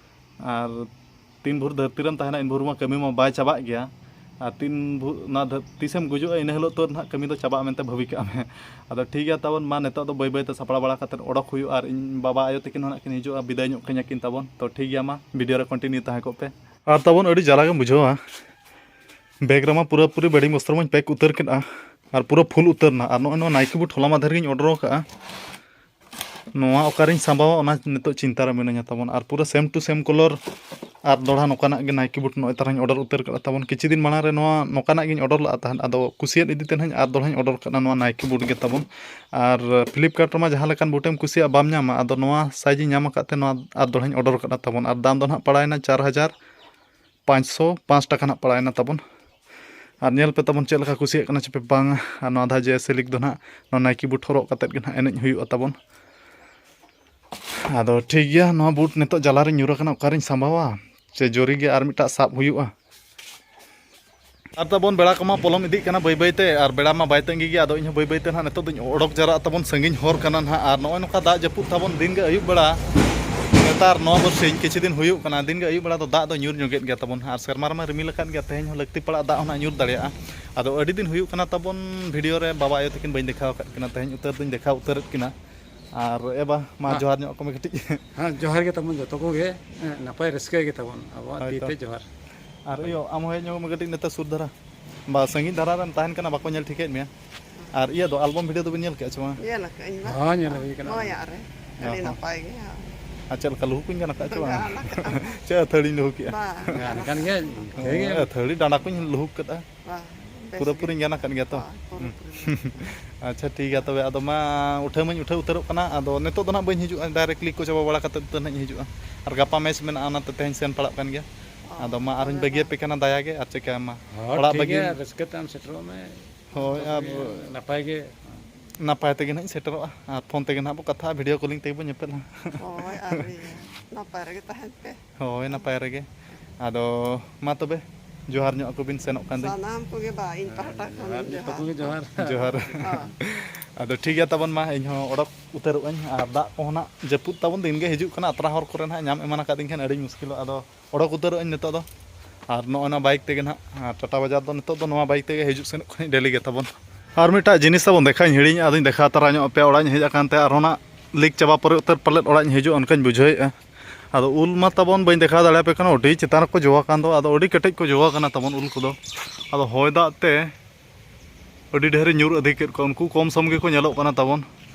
ᱟᱨ ᱛᱤᱱ ᱵᱷᱳᱨ ᱫᱷᱟᱹᱨᱛᱤ ᱨᱮᱢ ᱛᱟᱦᱮᱱᱟ, ᱤᱱ ᱵᱷᱳᱨ ᱢᱟ ᱠᱟᱹᱢᱤ ᱢᱟ ᱵᱟᱭ ᱪᱟᱵᱟᱜ ᱜᱮᱭᱟ᱾ ᱟᱨ ᱛᱤᱱ ᱵᱷᱳᱨ ᱚᱱᱟ ᱫᱷᱟᱹᱨ-, ᱛᱤᱥᱮᱢ ᱜᱩᱡᱩᱜᱼᱟ, ᱤᱱᱟᱹ ᱦᱤᱞᱳᱜ ᱛᱚ ᱱᱟᱦᱟᱜ ᱠᱟᱹᱢᱤ ᱫᱚ ᱪᱟᱵᱟᱜᱼᱟ ᱢᱮᱱᱛᱮ ᱵᱷᱟᱹᱵᱤ ᱠᱟᱜ ᱢᱮ᱾ ᱟᱫᱚ ᱴᱷᱤᱠ ᱜᱮᱭᱟ ᱛᱟᱵᱚᱱ, ᱢᱟ ᱱᱤᱛᱚᱜ ᱫᱚ ᱵᱟᱹᱭ ᱵᱟᱹᱭ ᱛᱮ ᱥᱟᱯᱲᱟᱣ ᱵᱟᱲᱟ ᱠᱟᱛᱮᱫ ᱚᱰᱚᱠ ᱦᱩᱭᱩᱜᱼᱟ, ᱟᱨ ᱤᱧ ᱵᱟᱵᱟ ᱟᱭᱳ ᱛᱟᱹᱠᱤᱱ ᱦᱚᱸ ᱱᱟᱜ ᱠᱤᱱ ᱦᱤᱡᱩᱜᱼᱟ, ᱵᱤᱫᱟᱹᱭ ᱧᱚᱜ ᱠᱟᱹᱧᱟ ᱠᱤᱱ ᱛᱟᱵᱚᱱ᱾ ᱛᱚ ᱴᱷᱤᱠ ᱜᱮᱭᱟ, ᱢᱟ ᱵᱷᱤᱰᱤᱭᱳ ᱨᱮ ᱠᱚᱱᱴᱤᱱᱤᱭᱩ ᱛᱟᱦᱮᱸ ᱠᱚᱜ ᱯᱮ᱾ ᱟᱨ ᱛᱟᱵᱚᱱ ᱟᱹᱰᱤ ᱡᱟᱞᱟ ᱜᱮᱢ ᱵᱩᱡᱷᱟᱹᱣᱟ, ᱵᱮᱜᱽ ᱨᱮᱢᱟ ᱯᱩᱨᱟᱹᱯᱩᱨᱤ ᱵᱮᱰᱤᱝ ᱵᱚᱥᱛᱨᱚ ᱢᱟᱧ ᱯᱮᱠ ᱩᱛᱟᱹᱨ ᱠᱮᱫᱼᱟ, ᱟᱨ ᱯᱩᱨᱟᱹ ᱯᱷᱩᱞ ᱩᱛᱟᱹᱨ ᱮᱱᱟ᱾ ᱟᱨ ᱱᱚᱜᱼᱚᱭ ᱱᱚᱣᱟ ᱱᱟᱭᱠᱤ ᱵᱩᱴ ᱦᱚᱞᱟ ᱢᱟᱫᱷᱮᱨ ᱜᱤᱧ ᱚᱰᱟᱨ ᱟᱠᱟᱫᱼᱟ, ᱱᱚᱣᱟ ᱚᱠᱟᱨᱤᱧ ᱥᱟᱢᱵᱟᱣᱟ ᱚᱱᱟ ᱱᱤᱛᱚᱜ ᱪᱤᱱᱛᱟ ᱨᱮ ᱢᱤᱱᱟᱹᱧᱟ ᱛᱟᱵᱚᱱ᱾ ᱟᱨ ᱯᱩᱨᱟᱹ ᱥᱮᱢ ᱴᱩ ᱥᱮᱢ ᱠᱚᱞᱚᱨ ᱟᱨ ᱫᱚᱲᱦᱟ ᱱᱚᱝᱠᱟᱱᱟᱜ ᱜᱮ ᱱᱟᱭᱠᱤ ᱵᱩᱴ ᱱᱚᱜᱼᱚᱭ ᱛᱟᱨᱟᱧ ᱚᱰᱟᱨ ᱩᱛᱟᱹᱨ ᱠᱟᱫᱟ ᱛᱟᱵᱚᱱ᱾ ᱠᱤᱪᱷᱩ ᱫᱤᱱ ᱢᱟᱲᱟᱝ ᱨᱮ ᱱᱚᱣᱟ ᱱᱚᱝᱠᱟᱱᱟᱜ ᱜᱤᱧ ᱚᱰᱟᱨ ᱞᱟᱜᱼᱟ ᱛᱟᱦᱮᱸᱫ, ᱟᱫᱚ ᱠᱩᱥᱤᱭᱟᱫ ᱤᱫᱤ ᱛᱮ ᱱᱟᱦᱟᱜ ᱟᱨ ᱫᱚᱲᱦᱟᱧ ᱚᱰᱟᱨ ᱠᱟᱫᱟ ᱱᱚᱣᱟ ᱱᱟᱭᱠᱤ ᱵᱩᱴ ᱜᱮ ᱛᱟᱵᱚᱱ᱾ ᱟᱨ ᱯᱷᱞᱤᱯᱠᱟᱨᱴ ᱨᱮᱢᱟ ᱡᱟᱦᱟᱸ ᱞᱮᱠᱟᱱ ᱵᱩᱴᱮᱢ ᱠᱩᱥᱤᱭᱟᱜᱼᱟ ᱵᱟᱢ ᱧᱟᱢᱟ, ᱟᱫᱚ ᱱᱚᱣᱟ ᱥᱟᱭᱤᱡᱽ ᱤᱧ ᱧᱟᱢ ᱟᱠᱟᱫ ᱛᱮ ᱱᱚᱣᱟ ᱟᱨ ᱫᱚᱲᱦᱟᱧ ᱚᱰᱟᱨ ᱠᱟᱫᱟ ᱛᱟᱵᱚᱱ᱾ ᱟᱨ ᱫᱟᱢ ᱫᱚ ᱱᱟᱦᱟᱜ ᱯᱟᱲᱟᱣᱮᱱᱟ ᱪᱟᱨ ᱦᱟᱡᱟᱨ ᱯᱟᱸᱪᱥᱚ ᱯᱟᱸᱪ ᱴᱟᱠᱟ ᱱᱟᱦᱟᱜ ᱯᱟᱲᱟᱣᱮᱱᱟ ᱛᱟᱵᱚᱱ᱾ ᱟᱨ ᱧᱮᱞ ᱯᱮ ᱛᱟᱵᱚᱱ ᱪᱮᱫ ᱞᱮᱠᱟ ᱠᱩᱥᱤᱭᱟᱜ ᱠᱟᱱᱟ ᱪᱮ ᱯᱮ ᱵᱟᱝᱟ᱾ ᱟᱨ ᱱᱚᱣᱟ ᱫᱷᱟᱣ ᱡᱮ ᱥᱤᱞᱤᱠ ᱫᱚ ᱱᱟᱦᱟᱜ ᱱᱚᱣᱟ ᱱᱟᱭᱠᱤ ᱵᱩᱴ ᱦᱚᱨᱚᱜ ᱠᱟᱛᱮᱫ ᱜᱮ ᱱᱟᱦᱟᱜ ᱮᱱᱮᱡ ᱦᱩᱭᱩᱜᱼᱟ ᱛᱟᱵᱚᱱ᱾ ᱟᱫᱚ ᱴᱷᱤᱠ ᱜᱮᱭᱟ, ᱱᱚᱣᱟ ᱵᱩᱴ ᱱᱤᱛᱚᱜ ᱡᱟᱞᱟᱨᱤᱧ ᱧᱩᱨ ᱟᱠᱟᱱᱟ, ᱚᱠᱟᱨᱤᱧ ᱥᱟᱢᱵᱟᱣᱟ? ᱪᱮ ᱡᱚᱨᱤ ᱜᱮ ᱟᱨ ᱢᱤᱫᱴᱟᱜ ᱥᱟᱵ ᱦᱩᱭᱩᱜᱼᱟ? ᱟᱨ ᱛᱟᱵᱚᱱ ᱵᱮᱲᱟ ᱠᱚᱢᱟ ᱯᱚᱞᱚᱢ ᱤᱫᱤᱜ ᱠᱟᱱᱟ ᱵᱟᱹᱭ ᱵᱟᱹᱭ ᱛᱮ, ᱟᱨ ᱵᱮᱲᱟ ᱢᱟ ᱵᱟᱭ ᱛᱟᱺᱜᱤ ᱜᱮᱭᱟ᱾ ᱟᱫᱚ ᱤᱧ ᱦᱚᱸ ᱵᱟᱹᱭ ᱵᱟᱹᱭ ᱛᱮ ᱱᱟᱦᱟᱜ ᱱᱤᱛᱚᱜ ᱫᱚᱧ ᱚᱰᱚᱠ ᱡᱟᱣᱨᱟᱜᱼᱟ ᱛᱟᱵᱚᱱ ᱥᱟᱺᱜᱤᱧ ᱦᱚᱨ ᱠᱟᱱᱟ ᱱᱟᱦᱟᱜ᱾ ᱟᱨ ᱱᱚᱜᱼᱚᱭ ᱱᱚᱝᱠᱟ ᱫᱟᱜ ᱡᱟᱹᱯᱩᱫ ᱛᱟᱵᱚᱱ ᱫᱤᱱ ᱜᱮ ᱟᱹᱭᱩᱵ ᱵᱮᱲᱟ ᱱᱮᱛᱟᱨ ᱱᱚᱣᱟ ᱵᱚᱨᱥᱤᱧ ᱠᱤᱪᱷᱩ ᱫᱤᱱ ᱦᱩᱭᱩᱜ ᱠᱟᱱᱟ, ᱫᱤᱱ ᱜᱮ ᱟᱹᱭᱩᱵ ᱵᱮᱲᱟ ᱫᱚ ᱫᱟᱜ ᱫᱚ ᱧᱩᱨ ᱧᱚᱜᱮᱫ ᱜᱮᱭᱟ ᱛᱟᱵᱚᱱ, ᱟᱨ ᱥᱮᱨᱢᱟ ᱨᱮᱢᱟ ᱨᱤᱢᱤᱞ ᱟᱠᱟᱫ ᱜᱮᱭᱟ, ᱛᱮᱦᱮᱧ ᱦᱚᱸ ᱞᱟᱹᱠᱛᱤ ᱯᱟᱲᱟᱜ ᱫᱟᱜ ᱦᱚᱸ ᱱᱟᱜ ᱧᱩᱨ ᱫᱟᱲᱮᱭᱟᱜᱼᱟ᱾ ᱟᱫᱚ ᱟᱹᱰᱤ ᱫᱤᱱ ᱦᱩᱭᱩᱜ ᱠᱟᱱᱟ ᱛᱟᱵᱚᱱ ᱵᱷᱤᱰᱤᱭᱳ ᱨᱮ ᱵᱟᱵᱟ ᱟᱭᱳ ᱛᱟᱹᱠᱤᱱ ᱵᱟᱹᱧ ᱫᱮᱠᱷᱟᱣ ᱟᱠᱟᱫ ᱠᱤᱱᱟ, ᱛᱮᱦᱮᱧ ᱩᱛᱟᱹᱨ ᱫᱚᱧ ᱫᱮᱠᱷᱟᱣ ᱩᱛᱟᱹᱨᱮᱫ ᱠᱤᱱᱟ᱾ ᱟᱨ ᱮ ᱵᱟ, ᱢᱟ ᱦᱮᱸ᱾ ᱡᱚᱦᱟᱨ ᱧᱚᱜ ᱟᱠᱚ ᱢᱮ ᱠᱟᱹᱴᱤᱡ᱾ ᱦᱮᱸ, ᱡᱚᱦᱟᱨ ᱜᱮ ᱛᱟᱵᱚᱱ ᱡᱚᱛᱚ ᱠᱚᱜᱮ, ᱦᱮᱸ, ᱱᱟᱯᱟᱭ ᱨᱟᱹᱥᱠᱟᱹ ᱜᱮ ᱛᱟᱵᱚᱱ ᱟᱵᱚᱣᱟᱜ ᱛᱤ ᱦᱳᱭᱛᱚ᱾ ᱛᱮ ᱡᱚᱦᱟᱨ᱾ ᱟᱨ ᱤᱭᱟᱹ, ᱟᱢ ᱦᱚᱸ ᱦᱮᱡ ᱧᱚᱜ ᱢᱮ ᱠᱟᱹᱴᱤᱡ ᱱᱮᱛᱟᱨ ᱥᱩᱨ ᱫᱷᱟᱨᱟ᱾ ᱵᱟ, ᱥᱟᱺᱜᱤᱧ ᱫᱷᱟᱨᱟ ᱨᱮᱢ ᱛᱟᱦᱮᱱ ᱠᱟᱱᱟ, ᱵᱟᱠᱚ ᱧᱮᱞ ᱴᱷᱤᱠᱟᱹᱭᱮᱫ ᱢᱮᱭᱟ᱾ ᱟᱨ ᱤᱭᱟᱹ ᱫᱚ, ᱟᱞᱵᱚᱢ ᱵᱷᱤᱰᱤᱭᱳ ᱫᱚᱵᱤᱱ ᱧᱮᱞ ᱠᱮᱜᱼᱟ ᱥᱮ ᱵᱟᱝ? ᱧᱮᱞ ᱟᱠᱟᱫᱟᱹᱧ ᱵᱟ᱾ ᱦᱚᱸ, ᱧᱮᱞ ᱦᱩᱭ ᱠᱟᱱᱟ᱾ ᱢᱚᱭᱟᱜ ᱨᱮ᱾ ᱚ ᱟᱹᱰᱤ ᱦᱚᱸ᱾ ᱱᱟᱯᱟᱭ ᱜᱮ, ᱦᱚᱸ᱾ ᱟᱨ ᱪᱮᱫ ᱞᱮᱠᱟ, ᱞᱩᱦᱩᱠ ᱠᱚᱧ ᱜᱟᱱ ᱟᱠᱟᱫᱼᱟ ᱪᱮ ᱵᱟᱝ? ᱜᱟᱱ ᱟᱠᱟᱫᱼᱟ᱾ ᱪᱮᱫ ᱟᱹᱛᱷᱟᱹᱲᱤᱧ ᱞᱩᱦᱩᱠ ᱠᱮᱜᱼᱟ? ᱵᱟᱝ, ᱜᱟᱱ ᱜᱟᱱ ᱟᱠᱟᱫ ᱜᱮᱭᱟ, ᱜᱮ᱾ ᱟᱹᱛᱷᱟᱹᱲᱤ ᱰᱟᱸᱰᱟ ᱠᱚᱧ ᱞᱩᱦᱩᱠ ᱠᱟᱫᱼᱟ᱾ ᱵᱟᱝ, ᱵᱮᱥ ᱯᱩᱨᱟᱹ ᱜᱮ᱾ ᱯᱩᱨᱤᱧ ᱜᱟᱱ ᱟᱠᱟᱫ ᱜᱮᱭᱟ ᱛᱚ? ᱦᱳᱭ, ᱯᱩᱨᱟᱹ ᱦᱩᱸ᱾ ᱯᱩᱨᱤ᱾ ᱟᱪᱪᱷᱟ, ᱴᱷᱤᱠ ᱜᱮᱭᱟ ᱛᱚᱵᱮ᱾ ᱟᱫᱚ ᱢᱟ, ᱩᱴᱷᱟᱹᱣ ᱢᱟᱧ ᱩᱴᱷᱟᱹᱣ ᱩᱛᱟᱹᱨᱚᱜ ᱠᱟᱱᱟ᱾ ᱟᱫᱚ ᱱᱤᱛᱚᱜ ᱫᱚ ᱱᱟᱦᱟᱜ ᱵᱟᱹᱧ ᱦᱤᱡᱩᱜᱼᱟ, ᱰᱟᱭᱨᱮᱠᱴ ᱞᱤᱜᱽ ᱠᱚ ᱪᱟᱵᱟ ᱵᱟᱲᱟ ᱠᱟᱛᱮᱫ ᱩᱛᱟᱹᱨ ᱱᱟᱦᱟᱜ ᱤᱧ ᱦᱤᱡᱩᱜᱼᱟ᱾ ᱟᱨ ᱜᱟᱯᱟ ᱢᱮᱪ ᱢᱮᱱᱟᱜᱼᱟ, ᱚᱱᱟᱛᱮ ᱛᱮᱦᱮᱧ ᱥᱮᱱ ᱯᱟᱲᱟᱜ ᱠᱟᱱ ᱜᱮᱭᱟ᱾ ᱚ, ᱟᱫᱚ ᱢᱟ, ᱟᱨᱦᱚᱧ ᱛᱚᱵᱮ ᱵᱟᱹᱜᱤ ᱢᱟ᱾ ᱟᱯᱮ ᱠᱟᱱᱟ ᱫᱟᱭᱟ ᱜᱮ, ᱟᱨ ᱪᱤᱠᱟᱹᱭᱟᱢ ᱢᱟ᱾ ᱦᱚᱸ, ᱚᱲᱟᱜ ᱴᱷᱤᱠ ᱵᱟᱹᱜᱤ᱾ ᱜᱮᱭᱟ, ᱨᱟᱹᱥᱠᱟᱹ ᱛᱮ ᱟᱢ ᱥᱮᱴᱮᱨᱚᱜ ᱢᱮ᱾ ᱦᱳᱭ, ᱡᱚᱛᱚ ᱟᱨ ᱠᱚᱜᱮ ᱱᱟᱯᱟᱭ ᱜᱮ᱾ ᱱᱟᱯᱟᱭ ᱛᱮᱜᱮ ᱱᱟᱦᱟᱜ ᱤᱧ ᱥᱮᱴᱮᱨᱚᱜᱼᱟ, ᱟᱨ ᱯᱷᱳᱱ ᱛᱮᱜᱮ ᱱᱟᱦᱟᱜ ᱵᱚ ᱠᱟᱛᱷᱟᱜᱼᱟ, ᱵᱷᱤᱰᱤᱭᱳ ᱠᱚᱞᱤᱝ ᱛᱮᱜᱮ ᱵᱚ ᱧᱮᱯᱮᱞᱟ᱾ ᱦᱳᱭ, ᱟᱨ ᱤᱭᱟᱹ, ᱱᱟᱯᱟᱭ ᱨᱮᱜᱮ ᱛᱟᱦᱮᱱ ᱯᱮ᱾ ᱦᱳᱭ, ᱱᱟᱯᱟᱭ ᱨᱮᱜᱮ᱾ ᱟᱫᱚ ᱢᱟ ᱛᱚᱵᱮ, ᱡᱚᱦᱟᱨ ᱧᱚᱜ ᱟᱠᱚ ᱵᱤᱱ, ᱥᱮᱱᱚᱜ ᱠᱟᱱ ᱫᱚᱧ᱾ ᱥᱟᱱᱟᱢ ᱠᱚᱜᱮ ᱵᱟ, ᱤᱧ ᱯᱟᱦᱴᱟ ᱠᱷᱚᱱ ᱡᱚᱦᱟᱨ, ᱡᱚᱛᱚ ᱡᱚᱦᱟᱨ᱾ ᱠᱚᱜᱮ ᱡᱚᱦᱟᱨ᱾ ᱦᱚᱸ᱾ ᱟᱫᱚ ᱴᱷᱤᱠ ᱜᱮᱭᱟ ᱛᱟᱵᱚᱱ, ᱢᱟ ᱤᱧ ᱦᱚᱸ ᱚᱰᱚᱠ ᱩᱛᱟᱹᱨᱚᱜ ᱟᱹᱧ, ᱟᱨ ᱫᱟᱜ ᱠᱚᱦᱚᱸ ᱱᱟᱜ ᱡᱟᱹᱯᱩᱫ ᱛᱟᱵᱚᱱ ᱫᱤᱱ ᱜᱮ ᱦᱤᱡᱩᱜ ᱠᱟᱱᱟ, ᱟᱛᱨᱟ ᱦᱚᱨ ᱠᱚᱨᱮ ᱱᱟᱜ ᱧᱟᱢ ᱮᱢᱟᱱ ᱟᱠᱟᱫᱤᱧ ᱠᱷᱟᱱ ᱟᱹᱰᱤ ᱢᱩᱥᱠᱤᱞᱚᱜᱼᱟ᱾ ᱟᱫᱚ ᱚᱰᱚᱠ ᱩᱛᱟᱹᱨᱚᱜ ᱟᱹᱧ ᱱᱤᱛᱚᱜ ᱫᱚ᱾ ᱟᱨ ᱱᱚᱜᱼᱚᱭ ᱱᱟ ᱵᱟᱭᱤᱠ ᱛᱮᱜᱮ ᱱᱟᱦᱟᱜ, ᱟᱨ ᱴᱟᱴᱟ ᱵᱟᱡᱟᱨ ᱫᱚ ᱱᱤᱛᱚᱜ ᱫᱚ ᱱᱚᱣᱟ ᱵᱟᱭᱤᱠ ᱛᱮᱜᱮ ᱦᱤᱡᱩᱜ ᱥᱮᱱᱚᱜ ᱠᱟᱹᱱᱟᱹᱧ ᱰᱮᱞᱤ ᱜᱮ ᱛᱟᱵᱚᱱ᱾ ᱟᱨ ᱢᱤᱫᱴᱟᱜ ᱡᱤᱱᱤᱥ ᱛᱟᱵᱚᱱ ᱫᱮᱠᱷᱟᱧ ᱦᱤᱲᱤᱧ ᱟᱫᱚᱧ ᱫᱮᱠᱷᱟᱣ ᱛᱟᱨᱟ ᱧᱚᱜ ᱟᱯᱮᱭᱟ, ᱚᱲᱟᱜ ᱤᱧ ᱦᱮᱡ ᱟᱠᱟᱱ ᱛᱮ ᱟᱨᱦᱚᱸ ᱱᱟᱜ ᱞᱤᱠ ᱪᱟᱵᱟ ᱯᱚᱨᱮ ᱩᱛᱟᱹᱨ ᱯᱟᱞᱮᱫ ᱚᱲᱟᱜ ᱤᱧ ᱦᱤᱡᱩᱜᱼᱟ, ᱚᱱᱠᱟᱧ ᱵᱩᱡᱷᱟᱹᱣᱮᱫᱼᱟ᱾ ᱟᱫᱚ ᱩᱞ ᱢᱟ ᱛᱟᱵᱚᱱ ᱵᱟᱹᱧ ᱫᱮᱠᱷᱟᱣ ᱫᱟᱲᱮᱭᱟᱯᱮ ᱠᱟᱱᱟ, ᱟᱹᱰᱤ ᱪᱮᱛᱟᱱ ᱨᱮᱠᱚ ᱡᱚ ᱟᱠᱟᱱ ᱫᱚ, ᱟᱫᱚ ᱟᱹᱰᱤ ᱠᱮᱴᱮᱡ ᱠᱚ ᱡᱚ ᱟᱠᱟᱱᱟ ᱛᱟᱵᱚᱱ ᱩᱞ ᱠᱚᱫᱚ᱾ ᱟᱫᱚ ᱦᱚᱭ ᱫᱟᱜ ᱛᱮ ᱟᱹᱰᱤ ᱰᱷᱮᱨᱮ ᱧᱩᱨ ᱤᱫᱤ ᱠᱮᱫ ᱠᱚᱣᱟ, ᱩᱱᱠᱩ ᱠᱚᱢ ᱥᱚᱢ ᱜᱮᱠᱚ ᱧᱮᱞᱚᱜ ᱠᱟᱱᱟ ᱛᱟᱵᱚᱱ᱾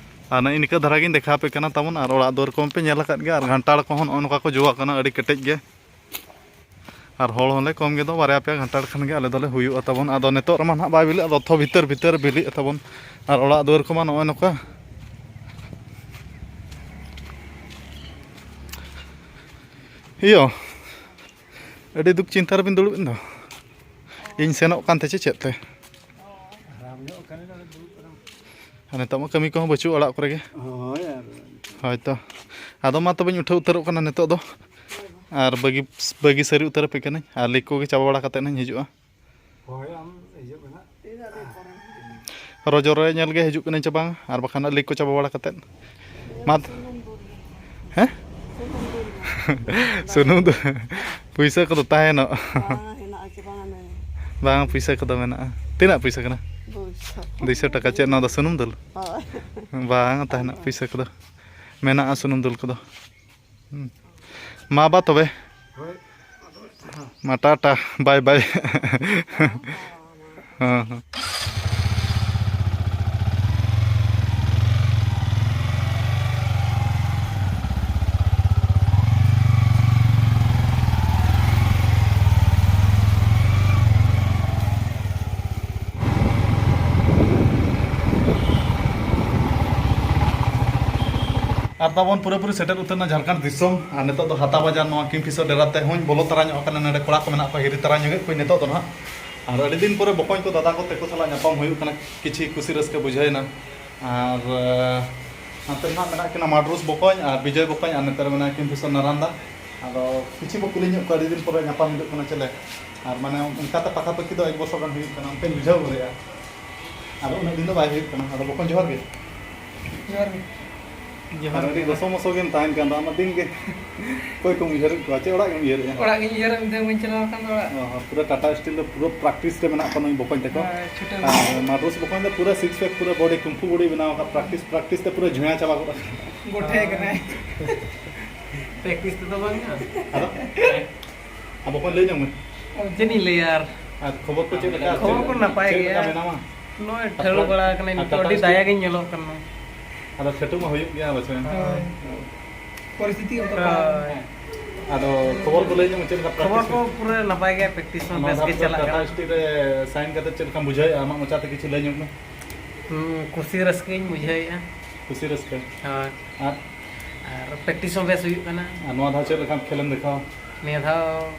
ᱟᱨ ᱱᱮᱜᱼᱮ ᱱᱤᱠᱟᱹ ᱫᱷᱟᱨᱟ ᱜᱤᱧ ᱫᱮᱠᱷᱟᱣ ᱟᱯᱮ ᱠᱟᱱᱟ ᱛᱟᱵᱚᱱ, ᱟᱨ ᱚᱲᱟᱜ ᱫᱩᱣᱟᱹᱨ ᱠᱚᱦᱚᱸ ᱯᱮ ᱧᱮᱞ ᱟᱠᱟᱫ ᱜᱮᱭᱟ, ᱟᱨ ᱜᱷᱟᱱᱴᱟᱲ ᱠᱚᱦᱚᱸ ᱱᱚᱜᱼᱚ ᱱᱚᱝᱠᱟ ᱠᱚ ᱡᱚ ᱟᱠᱟᱱᱟ, ᱟᱹᱰᱤ ᱠᱮᱴᱮᱡ ᱜᱮ᱾ ᱟᱨ ᱦᱚᱲ ᱦᱚᱸᱞᱮ ᱠᱚᱢ ᱜᱮᱫᱚ, ᱵᱟᱨᱭᱟ ᱯᱮᱭᱟ ᱜᱷᱟᱱᱴᱟᱲ ᱠᱷᱟᱱ ᱜᱮ ᱟᱞᱮ ᱫᱚᱞᱮ ᱦᱩᱭᱩᱜᱼᱟ ᱛᱟᱵᱚᱱ᱾ ᱟᱫᱚ ᱱᱤᱛᱚᱜ ᱨᱮᱢᱟ ᱱᱟᱦᱟᱜ ᱵᱟᱭ ᱵᱤᱞᱤᱜᱼᱟ, ᱨᱚᱛᱷᱚ ᱵᱷᱤᱛᱟᱹᱨ ᱵᱷᱤᱛᱟᱹᱨ ᱵᱤᱞᱤᱜᱼᱟ ᱛᱟᱵᱚᱱ᱾ ᱟᱨ ᱚᱲᱟᱜ ᱫᱩᱣᱟᱹᱨ ᱠᱚᱢᱟ ᱱᱚᱜᱼᱚᱭ ᱱᱚᱝᱠᱟ᱾ ᱤᱭᱟᱹ, ᱟᱹᱰᱤ ᱫᱩᱠ ᱪᱤᱱᱛᱟ ᱨᱮᱵᱤᱱ ᱫᱩᱲᱩᱵ ᱮᱱ ᱫᱚ᱾ ᱤᱧ ᱥᱮᱱᱚᱜ ᱠᱟᱱ ᱛᱮ ᱪᱮ ᱪᱮᱫ ᱛᱮ? ᱟᱨᱟᱢ ᱧᱚᱜ ᱠᱟᱱᱟ, ᱱᱚᱰᱮ ᱫᱩᱲᱩᱵ ᱠᱟᱱᱟ᱾ ᱟᱨ ᱱᱤᱛᱚᱜ ᱢᱟ ᱠᱟᱹᱢᱤ ᱠᱚᱦᱚᱸ ᱵᱟᱹᱪᱩᱜ ᱚᱲᱟᱜ ᱠᱚᱨᱮ ᱜᱮ᱾ ᱦᱳᱭ, ᱟᱨ ᱦᱳᱭ ᱛᱚ᱾ ᱟᱫᱚ ᱢᱟ ᱛᱚᱵᱮᱧ ᱩᱴᱷᱟᱹᱣ ᱩᱛᱟᱹᱨᱚᱜ ᱠᱟᱱᱟ ᱱᱤᱛᱚᱜ ᱫᱚ᱾ ᱟᱨ ᱵᱟᱹᱜᱤ, ᱵᱟᱹᱜᱤ ᱥᱟᱹᱨᱤ ᱩᱛᱟᱹᱨ ᱟᱯᱮ ᱠᱟᱹᱱᱟᱹᱧ᱾ ᱟᱨ ᱞᱤᱠ ᱠᱚᱜᱮ ᱪᱟᱵᱟ ᱵᱟᱲᱟ ᱠᱟᱛᱮᱫ ᱱᱟᱧ ᱦᱤᱡᱩᱜᱼᱟ᱾ ᱦᱳᱭ, ᱟᱢ ᱦᱤᱡᱩᱜ ᱢᱮ ᱱᱟᱜ᱾ ᱨᱚᱡᱚ ᱨᱚᱭ ᱧᱮᱞ ᱜᱮ ᱦᱤᱡᱩᱜ ᱠᱟᱹᱱᱟᱹᱧ ᱪᱮ ᱵᱟᱝ, ᱟᱨ ᱵᱟᱠᱷᱟᱱ ᱞᱤᱠ ᱠᱚ ᱪᱟᱵᱟ ᱵᱟᱲᱟ ᱠᱟᱛᱮᱫ᱾ ᱢᱟ ᱛ-, ᱦᱮᱸ? ᱥᱩᱱᱩᱢ ᱫᱚ ᱯᱩᱭᱥᱟᱹ ᱠᱚᱫᱚ ᱛᱟᱦᱮᱱᱚᱜ᱾ ᱵᱟᱝ, ᱦᱮᱱᱟᱜᱼᱟ ᱪᱮ ᱵᱟᱝᱟ ᱱᱚᱣᱟ? ᱵᱟᱝ, ᱯᱩᱭᱥᱟᱹ ᱠᱚᱫᱚ ᱢᱮᱱᱟᱜᱼᱟ᱾ ᱛᱤᱱᱟᱹᱜ ᱯᱩᱭᱥᱟᱹ ᱠᱟᱱᱟ? ᱫᱩᱭᱥᱚ᱾ ᱫᱩᱭᱥᱚ ᱴᱟᱠᱟ᱾ ᱪᱮᱫ ᱱᱚᱣᱟ ᱫᱚ ᱥᱩᱱᱩᱢ ᱫᱩᱞ? ᱦᱳᱭ᱾ ᱵᱟᱝ, ᱛᱟᱦᱮᱱᱚᱜ ᱯᱩᱭᱥᱟᱹ ᱠᱚᱫᱚ᱾ ᱢᱮᱱᱟᱜᱼᱟ ᱥᱩᱱᱩᱢ ᱫᱩᱞ ᱠᱚᱫᱚ᱾ ᱦᱩᱸ᱾ ᱢᱟ ᱵᱟ ᱛᱚᱵᱮ᱾ ᱦᱳᱭ᱾ ᱢᱟ ᱴᱟᱴᱟ, ᱵᱟᱭ ᱵᱟᱭ᱾ ᱦᱮᱸ, ᱦᱮᱸ᱾ ᱟᱨ ᱛᱟᱵᱚᱱ ᱯᱩᱨᱟᱹᱯᱩᱨᱤ ᱥᱮᱴᱮᱨ ᱩᱛᱟᱹᱨ ᱮᱱᱟ ᱡᱷᱟᱲᱠᱷᱚᱸᱰ ᱫᱤᱥᱚᱢ᱾ ᱟᱨ ᱱᱤᱛᱚᱜ ᱫᱚ ᱦᱟᱛᱟ ᱵᱟᱡᱟᱨ ᱱᱚᱣᱟ ᱠᱤᱝ ᱯᱷᱤᱥᱟᱨ ᱰᱮᱨᱟ ᱛᱮ ᱦᱚᱸᱧ ᱵᱚᱞᱚ ᱛᱟᱨᱟ ᱧᱚᱜ ᱟᱠᱟᱱᱟ᱾ ᱱᱚᱰᱮ ᱠᱚᱲᱟ ᱠᱚ ᱢᱮᱱᱟᱜ ᱠᱚᱣᱟ, ᱦᱤᱨᱤ ᱛᱟᱨᱟ ᱧᱚᱜᱮᱫ ᱠᱚᱣᱟᱧ ᱱᱤᱛᱚᱜ ᱫᱚ ᱱᱟᱦᱟᱜ᱾ ᱟᱨ ᱟᱹᱰᱤ ᱫᱤᱱ ᱯᱚᱨᱮ ᱵᱚᱠᱚᱧ ᱠᱚ, ᱫᱟᱫᱟ ᱠᱚ, ᱛᱮᱠᱚ ᱥᱟᱞᱟᱜ ᱧᱟᱯᱟᱢ ᱦᱩᱭᱩᱜ ᱠᱟᱱᱟ, ᱠᱤᱪᱷᱤ ᱠᱩᱥᱤ ᱨᱟᱹᱥᱠᱟᱹ ᱵᱩᱡᱷᱟᱹᱣ ᱮᱱᱟ᱾ ᱟᱨ, ᱟᱸ, ᱦᱟᱱᱛᱮ ᱨᱮ ᱱᱟᱦᱟᱜ ᱢᱮᱱᱟᱜ ᱠᱤᱱᱟ ᱢᱟᱰᱨᱩᱥ ᱵᱚᱠᱚᱧ ᱟᱨ ᱵᱤᱡᱚᱭ ᱵᱚᱠᱚᱧ, ᱟᱨ ᱱᱚᱛᱮ ᱨᱮ ᱢᱮᱱᱟᱭᱟ ᱠᱤᱝ ᱯᱷᱤᱥᱟᱨ ᱱᱟᱨᱟᱱᱫᱟ᱾ ᱟᱫᱚ ᱠᱤᱪᱷᱤ ᱵᱚ ᱠᱩᱞᱤ ᱧᱚᱜ ᱠᱚᱣᱟ, ᱟᱹᱰᱤ ᱫᱤᱱ ᱯᱚᱨᱮ ᱧᱟᱯᱟᱢ ᱦᱤᱡᱩᱜ ᱠᱟᱱᱟ ᱪᱮᱞᱮ᱾ ᱟᱨ ᱢᱟᱱᱮ ᱚᱱᱠᱟ ᱛᱮ ᱯᱟᱠᱟ ᱯᱟᱠᱤ ᱫᱚ ᱮᱠ ᱵᱚᱪᱷᱚᱨ ᱜᱟᱱ ᱦᱩᱭᱩᱜ ᱠᱟᱱᱟ, ᱚᱱᱠᱟᱧ ᱵᱩᱡᱷᱟᱹᱣ ᱜᱚᱫᱮᱜᱼᱟ᱾ ᱟᱫᱚ ᱩᱱᱟᱹᱜ ᱫᱤᱱ ᱫᱚ ᱵᱟᱭ ᱦᱩᱭᱩᱜ ᱠᱟᱱᱟ᱾ ᱟᱫᱚ ᱵᱚᱠᱚᱧ ᱡᱚᱦᱟᱨ ᱜᱮ᱾ ᱡᱚᱦᱟᱨ ᱜᱮ᱾ ᱡᱚᱦᱟᱨ ᱟᱨ ᱟᱹᱰᱤ ᱜᱮ᱾ ᱜᱚᱥᱚ ᱢᱚᱥᱚ ᱜᱮᱢ ᱛᱟᱦᱮᱱ ᱠᱟᱱ ᱫᱚ, ᱟᱢᱟᱜ ᱫᱤᱱ ᱜᱮ᱾ ᱚᱠᱚᱭ ᱠᱚᱢ ᱩᱭᱦᱟᱹᱨᱮᱫ ᱠᱚᱣᱟ? ᱪᱮ ᱚᱲᱟᱜ ᱜᱮᱢ ᱩᱭᱦᱟᱹᱨᱮᱫᱼᱟ? ᱚᱲᱟᱜ ᱜᱤᱧ ᱩᱭᱦᱟᱹᱨᱟ, ᱢᱤᱫ ᱫᱷᱟᱣ ᱵᱟᱹᱧ ᱪᱟᱞᱟᱣ ᱟᱠᱟᱱ ᱫᱚ ᱚᱲᱟᱜ᱾ ᱚ, ᱯᱩᱨᱟᱹ ᱴᱟᱴᱟ ᱥᱴᱤᱞ ᱫᱚ ᱯᱩᱨᱟᱹ ᱯᱨᱮᱠᱴᱤᱥ ᱨᱮ ᱢᱮᱱᱟᱜ ᱠᱚᱣᱟ ᱱᱩᱭ ᱵᱚᱠᱚᱧ ᱛᱟᱠᱚ᱾ ᱦᱳᱭ, ᱪᱷᱩᱴᱟᱹᱣ᱾ ᱟᱨ ᱢᱟᱰᱨᱩᱥ ᱵᱚᱠᱚᱧ ᱫᱚ ᱯᱩᱨᱟᱹ ᱥᱤᱠᱥ ᱯᱮᱠ, ᱯᱩᱨᱟᱹ ᱵᱚᱰᱤ, ᱠᱩᱢᱯᱷᱩ ᱵᱚᱰᱤ ᱵᱮᱱᱟᱣ ᱟᱠᱟᱫ, ᱯᱨᱮᱠᱴᱤᱥ, ᱯᱨᱮᱠᱴᱤᱥ ᱛᱮ ᱯᱩᱨᱟᱹ ᱡᱷᱩᱭᱟ ᱪᱟᱵᱟ ᱜᱚᱫ ᱟᱠᱟᱱᱟ᱾ ᱜᱚᱴᱷᱮ ᱠᱟᱱᱟᱭ᱾ ᱯᱨᱮᱠᱴᱤᱥ ᱛᱮᱫᱚ ᱵᱟᱝᱟ᱾ ᱟᱫᱚ? ᱟᱨ ᱵᱚᱠᱚᱧ ᱞᱟᱹᱭ ᱧᱚᱜ ᱢᱮ᱾ ᱪᱮᱫ ᱤᱧ ᱞᱟᱹᱭᱟ ᱟᱨ? ᱟᱨ ᱠᱷᱚᱵᱚᱨ ᱠᱚ ᱪᱮᱫ ᱞᱮᱠᱟ? ᱠᱷᱚᱵᱚᱨ ᱠᱚ ᱪᱮᱫ, ᱱᱟᱯᱟᱭ ᱪᱮᱫ ᱞᱮᱠᱟ ᱜᱮᱭᱟ᱾ ᱢᱮᱱᱟᱢᱟ? ᱱᱚᱜᱼᱚᱭ ᱟᱨ ᱴᱷᱟᱹᱲᱩ ᱴᱟ-, ᱵᱟᱲᱟ ᱟᱠᱟᱱᱟᱹᱧ, ᱟᱨ ᱱᱤᱛᱚᱜ ᱴᱟᱴᱟ ᱟᱹᱰᱤ ᱥᱴᱤᱞ? ᱫᱟᱭᱟ ᱜᱤᱧ ᱧᱮᱞᱚᱜ ᱠᱟᱱᱟ᱾ ᱟᱫᱚ ᱪᱷᱟᱹᱴᱩ ᱢᱟ ᱦᱩᱭᱩᱜ ᱜᱮᱭᱟ ᱵᱟᱪᱷᱟ᱾ ᱦᱳᱭ᱾ ᱯᱚᱨᱤᱥᱛᱷᱤᱛᱤ ᱚᱱᱠᱟ ᱦᱳᱭ᱾ ᱠᱟᱱᱟ᱾ ᱟᱫᱚ ᱠᱷᱚᱵᱚᱨ ᱠᱚ ᱞᱟᱹᱭ ᱧᱚᱜ ᱢᱮ, ᱪᱮᱫ ᱞᱮᱠᱟ ᱠᱷᱚᱵᱚᱨ ᱯᱨᱮᱠᱴᱤᱥ ᱠᱚ ᱦᱩᱭᱩᱜ? ᱯᱩᱨᱟᱹ ᱱᱟᱯᱟᱭ ᱜᱮᱭᱟ, ᱯᱨᱮᱠᱴᱤᱥ ᱦᱚᱸ ᱱᱚᱣᱟ ᱵᱮᱥ ᱫᱷᱟᱣ ᱜᱮ ᱯᱩᱨᱟᱹ ᱪᱟᱞᱟᱜ ᱴᱟᱴᱟ ᱠᱟᱱᱟ᱾ ᱥᱴᱤᱞ ᱨᱮ ᱥᱟᱭᱤᱱ ᱠᱟᱛᱮ ᱪᱮᱫ ᱞᱮᱠᱟᱢ ᱵᱩᱡᱷᱟᱹᱣᱮᱫᱼᱟ? ᱟᱢᱟᱜ ᱢᱚᱪᱟᱛᱮ ᱠᱤᱪᱷᱩ ᱞᱟᱹᱭ ᱧᱚᱜ ᱢᱮ᱾ ᱦᱩᱸ, ᱠᱩᱥᱤ ᱨᱟᱹᱥᱠᱟᱹᱧ ᱵᱩᱡᱷᱟᱹᱣᱮᱫᱼᱟ᱾ ᱠᱩᱥᱤ ᱨᱟᱹᱥᱠᱟᱹ? ᱦᱳᱭ᱾ ᱟᱨ? ᱟᱨ ᱯᱨᱮᱠᱴᱤᱥ ᱦᱚᱸ ᱵᱮᱥ ᱦᱩᱭᱩᱜ ᱠᱟᱱᱟ᱾ ᱟᱨ ᱱᱚᱣᱟ ᱫᱷᱟᱣ ᱪᱮᱫ ᱞᱮᱠᱟᱢ ᱠᱷᱮᱞᱮᱢ ᱫᱮᱠᱷᱟᱣᱟ? ᱱᱤᱭᱟᱹ ᱫᱷᱟᱣ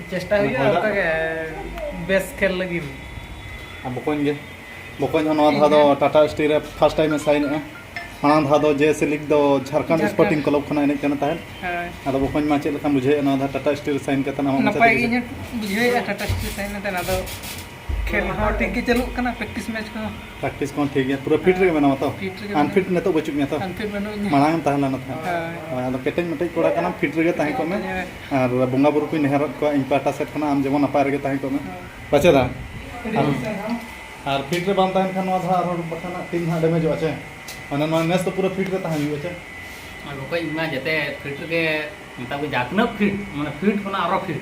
ᱪᱮᱥᱴᱟ ᱢᱟᱱᱮ ᱦᱩᱭᱩᱜᱼᱟ ᱦᱚᱭ ᱫᱟᱜ? ᱚᱱᱠᱟ ᱜᱮ ᱵᱮᱥ ᱠᱷᱮᱞ ᱞᱟᱹᱜᱤᱫ᱾ ᱟᱨ ᱵᱚᱠᱚᱧ ᱜᱮ? ᱵᱚᱠᱚᱧ ᱦᱚᱸ ᱱᱚᱣᱟ ᱤᱧ ᱫᱷᱟᱣ ᱫᱚ ᱦᱚᱸ᱾ ᱴᱟᱴᱟ ᱥᱴᱤᱞ ᱨᱮ ᱯᱷᱟᱥᱴ ᱴᱟᱭᱤᱢ ᱮ ᱥᱟᱭᱤᱱ ᱮᱜᱼᱟ᱾ ᱢᱟᱲᱟᱝ ᱫᱷᱟᱣ ᱫᱚ ᱡᱮ ᱥᱤ ᱞᱤᱜᱽ ᱫᱚ ᱡᱷᱟᱲᱠᱷᱚᱸᱰ ᱡᱷᱟᱲᱠᱷᱚᱸᱰ᱾ ᱥᱯᱳᱨᱴᱤᱝ ᱠᱞᱟᱵᱽ ᱠᱷᱚᱱᱟᱜ ᱮᱱᱮᱡ ᱠᱟᱱᱟ ᱛᱟᱦᱮᱸᱫ᱾ ᱦᱳᱭ᱾ ᱟᱫᱚ ᱵᱚᱠᱚᱧ ᱢᱟ ᱪᱮᱫ ᱞᱮᱠᱟᱢ ᱵᱩᱡᱷᱟᱹᱣᱮᱫᱼᱟ ᱱᱚᱣᱟ ᱫᱷᱟᱣ ᱴᱟᱴᱟ ᱥᱴᱤᱞ ᱨᱮ ᱥᱟᱭᱤᱱ ᱠᱟᱛᱮ? ᱟᱢᱟᱜ ᱢᱚᱪᱟ ᱱᱟᱯᱟᱭ ᱛᱮ ᱜᱮ ᱠᱤᱪᱷᱩ? ᱤᱧ ᱦᱚᱸ ᱵᱩᱡᱷᱟᱹᱣᱮᱫᱼᱟ ᱴᱟᱴᱟ ᱥᱴᱤᱞ ᱥᱟᱭᱤᱱ ᱠᱟᱛᱮ, ᱟᱫᱚ ᱠᱷᱮᱞ ᱦᱚᱸ ᱴᱷᱤᱠ ᱜᱮ ᱪᱟᱹᱞᱩᱜ ᱠᱟᱱᱟ, ᱯᱨᱮᱠᱴᱤᱥ ᱢᱮᱪ ᱠᱚᱦᱚᱸ᱾ ᱯᱨᱮᱠᱴᱤᱥ ᱠᱚᱦᱚᱸ ᱴᱷᱤᱠ ᱜᱮᱭᱟ, ᱯᱩᱨᱟᱹ ᱯᱷᱤᱴ ᱨᱮᱜᱮ ᱢᱮᱱᱟᱢᱟ ᱛᱚ? ᱯᱷᱤᱴ ᱨᱮᱜᱮ ᱟᱱᱯᱷᱤᱴ ᱢᱮᱱᱟᱹᱧᱟ᱾ ᱱᱤᱛᱚᱜ ᱵᱟᱹᱪᱩᱜ ᱢᱮᱭᱟ ᱛᱚ? ᱟᱱᱯᱷᱤᱴ ᱵᱟᱹᱱᱩᱜ ᱤᱧᱟ᱾ ᱢᱟᱲᱟᱝ ᱮᱢ ᱛᱟᱦᱮᱸ ᱞᱮᱱᱟ ᱛᱟᱦᱮᱸᱫ᱾ ᱦᱳᱭ᱾ ᱦᱳᱭ, ᱟᱫᱚ ᱠᱮᱴᱮᱡ ᱢᱮᱴᱮᱡ ᱠᱚᱲᱟ ᱠᱟᱱᱟᱢ, ᱯᱷᱤᱴ ᱨᱮᱜᱮ ᱛᱟᱦᱮᱸ ᱠᱚᱜ ᱢᱮ᱾ ᱦᱳᱭ᱾ ᱟᱨ ᱵᱚᱸᱜᱟ ᱵᱩᱨᱩ ᱠᱚᱧ ᱱᱮᱦᱚᱨᱚᱜ ᱠᱚᱣᱟ ᱤᱧ ᱯᱟᱦᱴᱟ ᱥᱮᱫ ᱠᱷᱚᱱᱟᱜ, ᱟᱢ ᱡᱮᱢᱚᱱ ᱱᱟᱯᱟᱭ ᱨᱮᱜᱮ ᱛᱟᱦᱮᱸ ᱠᱚᱜ ᱢᱮ᱾ ᱦᱳᱭ᱾ ᱵᱟᱪᱮ ᱫᱟ? ᱟᱨ, ᱟᱨ ᱯᱷᱤᱴ ᱨᱮ ᱵᱟᱢ ᱛᱟᱦᱮᱱ ᱠᱷᱟᱱ ᱱᱚᱣᱟ ᱫᱚ ᱟᱨᱦᱚᱸ ᱵᱟᱠᱷᱟᱱ ᱦᱟᱸᱜ ᱴᱤᱢ ᱦᱟᱸᱜ ᱰᱮᱢᱮᱡᱚᱜᱼᱟ ᱪᱮ? ᱢᱟᱱᱮ ᱱᱚᱣᱟ ᱱᱮᱥ ᱫᱚ ᱯᱩᱨᱟᱹ ᱯᱷᱤᱴ ᱨᱮ ᱛᱟᱦᱮᱸ ᱦᱩᱭᱩᱜᱼᱟ ᱪᱮ? ᱟᱨ ᱵᱚᱠᱚᱧ, ᱤᱧ ᱢᱟ ᱡᱮᱛᱮ ᱯᱷᱤᱴ ᱨᱮᱜᱮ ᱢᱮᱛᱟ ᱠᱚ, ᱡᱟᱦᱟᱸ ᱛᱤᱱᱟᱹᱜ ᱯᱷᱤᱴ, ᱢᱟᱱᱮ ᱯᱷᱤᱴ ᱠᱷᱚᱱᱟᱜ ᱟᱨᱚ ᱯᱷᱤᱴ,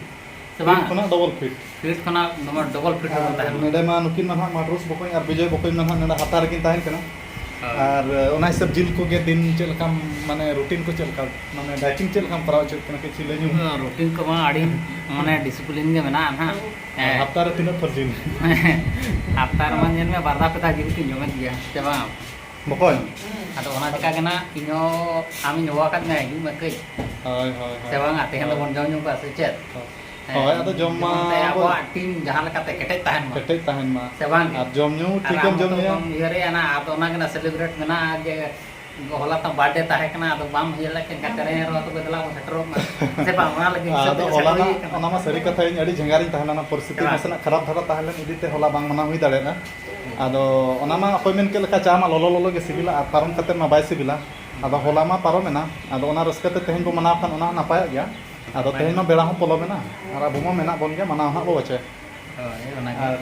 ᱥᱮ ᱯᱷᱤᱴ ᱵᱟᱝ? ᱠᱷᱚᱱᱟᱜ ᱰᱚᱵᱚᱞ ᱯᱷᱤᱴ᱾ ᱯᱷᱤᱴ ᱠᱷᱚᱱᱟᱜ ᱫᱚᱢᱮ ᱰᱚᱵᱚᱞ ᱯᱷᱤᱴ ᱨᱮᱵᱚᱱ ᱟᱨ ᱛᱟᱦᱮᱱᱟ᱾ ᱱᱚᱰᱮ ᱢᱟ ᱱᱩᱠᱤᱱ ᱢᱟ ᱱᱟᱦᱟᱜ ᱢᱟᱴᱨᱩᱥ ᱵᱚᱠᱚᱧ ᱟᱨ ᱵᱤᱡᱚᱭ ᱵᱚᱠᱚᱧ ᱢᱟ ᱱᱟᱦᱟᱜ ᱱᱚᱰᱮ ᱦᱟᱛᱟᱨ ᱨᱮᱠᱤᱱ ᱛᱟᱦᱮᱱ ᱠᱟᱱᱟ᱾ ᱦᱳᱭ᱾ ᱟᱨ, ᱚᱱᱟ ᱦᱤᱥᱟᱹᱵ ᱡᱤᱞ ᱠᱚᱜᱮ ᱫᱤᱱ ᱪᱮᱫ ᱞᱮᱠᱟᱢ, ᱢᱟᱱᱮ ᱨᱩᱴᱤᱱ ᱠᱚ ᱪᱮᱫ ᱞᱮᱠᱟ, ᱢᱟᱱᱮ ᱰᱟᱭᱴᱤᱝ ᱪᱮᱫ ᱞᱮᱠᱟᱢ ᱠᱚᱨᱟᱣ ᱦᱚᱪᱚᱭᱮᱫ ᱠᱟᱱᱟ, ᱠᱤᱪᱷᱩ ᱞᱟᱹᱭ ᱧᱚᱜ ᱢᱮ᱾ ᱨᱩᱴᱤᱱ ᱠᱚᱢᱟ ᱟᱹᱰᱤ, ᱢᱟᱱᱮ ᱰᱤᱥᱤᱯᱞᱤᱱ ᱜᱮ ᱢᱮᱱᱟᱜᱼᱟ ᱱᱟᱦᱟᱜ᱾ ᱟᱨ ᱦᱮᱸ᱾ ᱦᱟᱯᱛᱟ ᱨᱮ ᱛᱤᱱᱟᱹᱜ ᱛᱷᱚᱨ ᱡᱤᱞ? ᱦᱟᱯᱛᱟ ᱨᱮᱢᱟ ᱧᱮᱞ ᱢᱮ, ᱵᱟᱨ ᱫᱷᱟᱣ ᱯᱮ ᱫᱷᱟᱣ ᱡᱤᱞ ᱠᱤᱱ ᱡᱚᱢᱮᱫ ᱜᱮᱭᱟ, ᱥᱮ ᱵᱟᱝ? ᱵᱚᱠᱚᱧ᱾ ᱟᱫᱚ ᱚᱱᱟ ᱪᱮᱠᱟ ᱜᱮ ᱱᱟᱜ, ᱤᱧ ᱦᱚᱸ ᱟᱢᱤᱧ ᱦᱚᱦᱚ ᱟᱠᱟᱫ ᱢᱮᱭᱟ, ᱦᱤᱡᱩᱜ ᱢᱮ ᱠᱟᱹᱡ᱾ ᱦᱳᱭ, ᱦᱳᱭ, ᱦᱳᱭ᱾ ᱥᱮ ᱵᱟᱝᱟ? ᱛᱮᱦᱮᱧ ᱦᱳᱭ᱾ ᱫᱚᱵᱚᱱ ᱡᱚᱢ ᱧᱩ ᱠᱚᱜᱼᱟ ᱥᱮ ᱪᱮᱫ? ᱦᱳᱭ᱾ ᱦᱮᱸ, ᱦᱳᱭ, ᱟᱫᱚ ᱡᱚᱢ ᱢᱟ ᱡᱮᱢᱚᱱ ᱛᱮ ᱟᱵᱚ ᱟᱵᱚᱣᱟᱜ ᱴᱤᱢ ᱡᱟᱦᱟᱸ ᱞᱮᱠᱟᱛᱮ ᱠᱮᱴᱮᱡ ᱛᱟᱦᱮᱱ ᱢᱟ᱾ ᱠᱮᱴᱮᱡ ᱛᱟᱦᱮᱱ ᱢᱟ᱾ ᱥᱮ ᱵᱟᱝ? ᱟᱨ ᱡᱚᱢ ᱧᱩ ᱟᱨ ᱴᱷᱤᱠ ᱟᱢ ᱮᱢ ᱡᱚᱢ ᱦᱚᱸᱛᱚ ᱧᱩᱭᱟ᱾ ᱵᱟᱢ ᱩᱭᱦᱟᱹᱨᱮᱜᱼᱟ ᱱᱟ, ᱟᱫᱚ ᱚᱱᱟ ᱜᱮ ᱱᱟ ᱥᱮᱞᱤᱵᱨᱮᱴ ᱢᱮᱱᱟᱜᱼᱟ ᱡᱮ ᱦᱚᱞᱟ ᱛᱟᱢ ᱵᱟᱨᱛᱷᱰᱮ ᱛᱟᱦᱮᱸ ᱠᱟᱱᱟ, ᱟᱫᱚ ᱵᱟᱢ ᱦᱮᱡ ᱞᱮᱱᱠᱷᱟᱱ ᱮᱱᱠᱷᱟᱱ ᱛᱮᱨᱮᱧ ᱨᱮᱦᱚᱸ ᱛᱚᱵᱮ ᱫᱮᱞᱟ ᱵᱚᱱ ᱥᱮᱴᱮᱨᱚᱜ ᱢᱟ᱾ ᱥᱮ ᱵᱟᱝ? ᱚᱱᱟ ᱞᱟᱹᱜᱤᱫ ᱦᱤᱥᱟᱹᱵ ᱟᱫᱚ ᱛᱮᱜᱮ ᱦᱚᱞᱟ ᱥᱮᱴᱮᱨ ᱱᱟᱜ, ᱦᱩᱭ ᱠᱟᱱᱟ᱾ ᱚᱱᱟ ᱢᱟ ᱥᱟᱹᱨᱤ ᱠᱟᱛᱷᱟ, ᱤᱧ ᱟᱹᱰᱤ ᱡᱷᱮᱸᱜᱟᱨᱤᱧ ᱛᱟᱦᱮᱸ ᱞᱮᱱᱟ, ᱯᱚᱨᱤᱥᱛᱷᱤᱛᱤ ᱦᱮᱸ᱾ ᱱᱟᱥᱮᱱᱟᱜ ᱠᱷᱟᱨᱟᱯ ᱫᱷᱟᱨᱟ ᱛᱟᱦᱮᱸ ᱞᱮᱱ ᱤᱫᱤ ᱛᱮ ᱦᱚᱞᱟ ᱵᱟᱝ ᱢᱟᱱᱟᱣ ᱦᱩᱭ ᱫᱟᱲᱮᱭᱟᱫᱟ᱾ ᱟᱫᱚ ᱚᱱᱟ ᱢᱟ ᱚᱠᱚᱭ ᱢᱮᱱ ᱠᱮᱫ ᱞᱮᱠᱟ, ᱪᱟ ᱢᱟ ᱞᱚᱞᱚ ᱞᱚᱞᱚ ᱜᱮ ᱥᱤᱵᱤᱞᱟ ᱟᱨ ᱯᱟᱨᱚᱢ ᱠᱟᱛᱮ ᱢᱟ ᱵᱟᱭ ᱥᱤᱵᱤᱞᱟ᱾ ᱟᱫᱚ ᱦᱚᱞᱟ ᱢᱟ ᱯᱟᱨᱚᱢᱮᱱᱟ, ᱟᱫᱚ ᱚᱱᱟ ᱨᱟᱹᱥᱠᱟᱹ ᱛᱮ ᱛᱮᱦᱮᱧ ᱵᱚ ᱢᱟᱱᱟᱣ ᱠᱷᱟᱱ ᱚᱱᱟ ᱦᱚᱸ ᱱᱟᱯᱟᱭᱚᱜ ᱜᱮᱭᱟ᱾ ᱟᱫᱚ ᱛᱮᱦᱮᱧ ᱢᱟ ᱵᱮᱲᱟ ᱦᱚᱸ ᱯᱚᱞᱚᱢᱮᱱᱟ ᱟᱨ ᱟᱵᱚ ᱢᱟ ᱢᱮᱱᱟᱜ ᱵᱚᱱ ᱜᱮᱭᱟ, ᱢᱟᱱᱟᱣ ᱦᱟᱸᱜ ᱵᱚ ᱵᱟᱪᱮ᱾ ᱦᱳᱭ, ᱚᱱᱟᱜᱮ᱾ ᱟᱨ,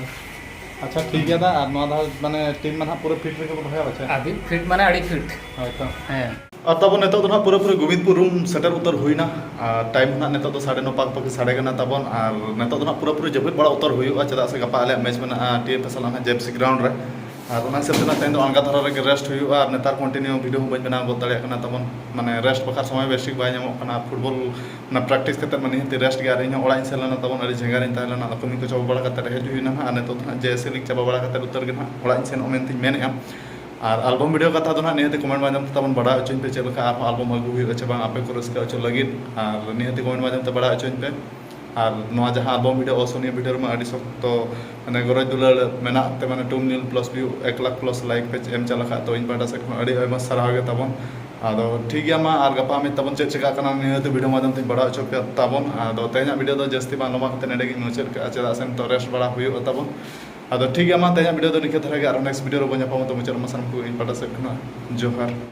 ᱟᱪᱪᱷᱟ, ᱴᱷᱤᱠ ᱜᱮᱭᱟ ᱫᱟ, ᱟᱨ ᱱᱚᱣᱟ ᱫᱷᱟᱣ ᱢᱟᱱᱮ ᱴᱤᱢ ᱢᱟ ᱱᱟᱦᱟᱜ ᱯᱩᱨᱟᱹ ᱯᱷᱤᱴ ᱨᱮᱜᱮ ᱵᱚ ᱫᱚᱦᱚᱭᱟ ᱵᱟᱪᱮ? ᱟᱹᱰᱤ ᱯᱷᱤᱴ ᱢᱟᱱᱮ ᱟᱹᱰᱤ ᱯᱷᱤᱴ᱾ ᱦᱳᱭ ᱛᱚ᱾ ᱦᱮᱸ᱾ ᱟᱨ ᱛᱟᱵᱚᱱ ᱱᱤᱛᱚᱜ ᱫᱚ ᱱᱟᱦᱟᱜ ᱯᱩᱨᱟᱹᱯᱩᱨᱤ ᱜᱳᱵᱤᱱᱫᱯᱩᱨ ᱨᱩᱢ ᱥᱮᱴᱮᱨ ᱩᱛᱟᱹᱨ ᱦᱩᱭᱱᱟ᱾ ᱟᱨ ᱴᱟᱭᱤᱢ ᱱᱟᱦᱟᱜ ᱱᱤᱛᱚᱜ ᱫᱚ ᱥᱟᱲᱮ ᱱᱚ ᱯᱟᱠ ᱯᱟᱠᱤ ᱥᱟᱰᱮ ᱠᱟᱱᱟ ᱛᱟᱵᱚᱱ᱾ ᱟᱨ ᱱᱤᱛᱚᱜ ᱫᱚ ᱱᱟᱦᱟᱜ ᱯᱩᱨᱟᱹᱯᱩᱨᱤ ᱡᱟᱹᱯᱤᱫ ᱵᱟᱲᱟ ᱩᱛᱟᱹᱨ ᱦᱩᱭᱩᱜᱼᱟ, ᱪᱮᱫᱟᱜ ᱥᱮ ᱜᱟᱯᱟ ᱟᱞᱮᱭᱟᱜ ᱢᱮᱪ ᱢᱮᱱᱟᱜᱼᱟ ᱴᱤ ᱮᱯᱷ ᱮ ᱥᱟᱞᱟᱜ ᱱᱟᱦᱟᱜ ᱡᱮᱯᱥᱤ ᱜᱨᱟᱣᱩᱱᱰ ᱨᱮ᱾ ᱟᱨ ᱚᱱᱟ ᱦᱤᱥᱟᱹᱵ ᱛᱮ ᱱᱟᱦᱟᱜ ᱛᱮᱦᱮᱧ ᱫᱚ ᱟᱬᱜᱟ ᱫᱷᱟᱨᱟ ᱨᱮᱜᱮ ᱨᱮᱥᱴ ᱦᱩᱭᱩᱜᱼᱟ᱾ ᱟᱨ ᱱᱮᱛᱟᱨ ᱠᱚᱱᱴᱤᱱᱤᱭᱩ ᱵᱷᱤᱰᱤᱭᱳ ᱦᱚᱸ ᱵᱟᱹᱧ ᱵᱮᱱᱟᱣ ᱜᱚᱫ ᱫᱟᱲᱮᱭᱟᱜ ᱠᱟᱱᱟ ᱛᱟᱵᱚᱱ, ᱢᱟᱱᱮ ᱨᱮᱥᱴ ᱵᱟᱠᱷᱨᱟ ᱥᱚᱢᱚᱭ ᱵᱮᱥ ᱴᱷᱤᱠ ᱵᱟᱭ ᱧᱟᱢᱚᱜ ᱠᱟᱱᱟ᱾ ᱟᱨ ᱯᱷᱩᱴᱵᱚᱞ ᱚᱱᱟ ᱯᱨᱮᱠᱴᱤᱥ ᱠᱟᱛᱮᱫ ᱢᱟ ᱱᱤᱦᱟᱹᱛ ᱨᱮᱥᱴ ᱜᱮ᱾ ᱟᱨ ᱤᱧ ᱦᱚᱸ ᱚᱲᱟᱜ ᱤᱧ ᱥᱮᱱ ᱞᱮᱱᱟ ᱛᱟᱵᱚᱱ, ᱟᱹᱰᱤ ᱡᱷᱮᱸᱜᱟᱨ ᱤᱧ ᱛᱟᱦᱮᱸ ᱞᱮᱱᱟ, ᱟᱫᱚ ᱠᱟᱹᱢᱤ ᱠᱚ ᱪᱟᱵᱟ ᱵᱟᱲᱟ ᱠᱟᱛᱮᱫ ᱦᱮᱡ ᱦᱩᱭᱱᱟ ᱱᱟᱦᱟᱜ᱾ ᱟᱨ ᱱᱤᱛᱚᱜ ᱫᱚ ᱱᱟᱦᱟᱜ ᱡᱮ ᱮᱥ ᱮ ᱞᱤᱜᱽ ᱪᱟᱵᱟ ᱵᱟᱲᱟ ᱠᱟᱛᱮᱫ ᱩᱛᱟᱹᱨ ᱜᱮ ᱱᱟᱦᱟᱜ ᱚᱲᱟᱜ ᱤᱧ ᱥᱮᱱᱚᱜ ᱢᱮᱱᱛᱮᱧ ᱢᱮᱱᱮᱫᱼᱟ᱾ ᱟᱨ ᱟᱞᱵᱚᱢ ᱵᱷᱤᱰᱤᱭᱳ ᱠᱟᱛᱷᱟ ᱫᱚ ᱱᱟᱦᱟᱜ ᱱᱤᱦᱟᱹᱛ ᱠᱚᱢᱮᱱᱴ ᱢᱟᱫᱽᱫᱷᱚᱢ ᱛᱮ ᱛᱟᱵᱚᱱ ᱵᱟᱲᱟᱭ ᱦᱚᱪᱚᱧ ᱯᱮ, ᱪᱮᱫ ᱞᱮᱠᱟ ᱟᱨᱦᱚᱸ ᱟᱞᱵᱚᱢ ᱟᱹᱜᱩ ᱦᱩᱭᱩᱜᱼᱟ ᱪᱮ ᱵᱟᱝ ᱟᱯᱮ ᱠᱚ ᱨᱟᱹᱥᱠᱟᱹ ᱦᱚᱪᱚ ᱞᱟᱹᱜᱤᱫ᱾ ᱟᱨ ᱱᱤᱦᱟᱹᱛ ᱠᱚᱢᱮᱱᱴ ᱢᱟᱫᱽᱫᱷᱚᱢ ᱛᱮ ᱵᱟᱲᱟᱭ ᱦᱚᱪᱚᱧ ᱯᱮ᱾ ᱟᱨ ᱱᱚᱣᱟ ᱡᱟᱦᱟᱸ ᱟᱞᱵᱚᱢ ᱵᱷᱤᱰᱤᱭᱳ, ᱚᱥᱚᱱᱤᱭᱟᱹ ᱵᱷᱤᱰᱤᱭᱳ ᱨᱮᱢᱟ ᱟᱹᱰᱤ ᱥᱚᱠᱛᱚ ᱢᱟᱱᱮ ᱜᱚᱨᱚᱡᱽ ᱫᱩᱞᱟᱹᱲ ᱢᱮᱱᱟᱜ ᱛᱮ, ᱢᱟᱱᱮ ᱴᱩ ᱢᱤᱞᱤᱭᱚᱱ ᱯᱞᱟᱥ ᱵᱷᱤᱭᱩ, ᱮᱠ ᱞᱟᱠᱷ ᱯᱞᱟᱥ ᱞᱟᱭᱤᱠ ᱯᱮ ᱮᱢ ᱪᱟᱞ ᱟᱠᱟᱫ, ᱛᱚ ᱤᱧ ᱯᱟᱦᱴᱟ ᱥᱮᱫ ᱠᱷᱚᱱ ᱟᱹᱰᱤ ᱟᱭᱢᱟ ᱥᱟᱨᱦᱟᱣ ᱜᱮ ᱛᱟᱵᱚᱱ᱾ ᱟᱫᱚ ᱴᱷᱤᱠ ᱜᱮᱭᱟ, ᱢᱟ ᱟᱨ ᱜᱟᱯᱟ ᱢᱮᱭᱟᱝ ᱛᱟᱵᱚᱱ ᱪᱮᱫ ᱪᱮᱠᱟᱜ ᱠᱟᱱᱟ ᱱᱤᱦᱟᱹᱛ ᱵᱷᱤᱰᱤᱭᱳ ᱢᱟᱫᱽᱫᱷᱚᱢ ᱛᱮᱧ ᱵᱟᱲᱟᱭ ᱦᱚᱪᱚ ᱯᱮᱭᱟ ᱛᱟᱵᱚᱱ᱾ ᱟᱫᱚ ᱛᱮᱦᱮᱧᱟᱜ ᱵᱷᱤᱰᱤᱭᱳ ᱫᱚ ᱡᱟᱹᱥᱛᱤ ᱵᱟᱝ ᱞᱚᱢᱵᱟ ᱠᱟᱛᱮ ᱱᱚᱸᱰᱮ ᱜᱤᱧ ᱢᱩᱪᱟᱹᱫ ᱠᱟᱜᱼᱟ, ᱪᱮᱫᱟᱜ ᱥᱮ ᱱᱤᱛᱚᱜ ᱨᱮᱥᱴ ᱵᱟᱲᱟ ᱦᱩᱭᱩᱜᱼᱟ ᱛᱟᱵᱚᱱ᱾ ᱟᱫᱚ ᱴᱷᱤᱠ ᱜᱮᱭᱟ, ᱢᱟ ᱛᱮᱦᱮᱧᱟᱜ video ᱫᱚ ᱱᱤᱝᱠᱟᱹ ᱫᱷᱟᱨᱟ ᱜᱮ, ᱟᱨ next video ᱨᱮᱵᱚᱱ ᱧᱟᱯᱟᱢᱟ᱾ ᱛᱚ ᱢᱩᱪᱟᱹᱫ ᱨᱮᱢᱟ ᱥᱟᱱᱟᱢ ᱠᱚ ᱤᱧ ᱯᱟᱦᱴᱟ ᱥᱮᱫ ᱠᱷᱚᱱᱟᱜ ᱡᱚᱦᱟᱨ᱾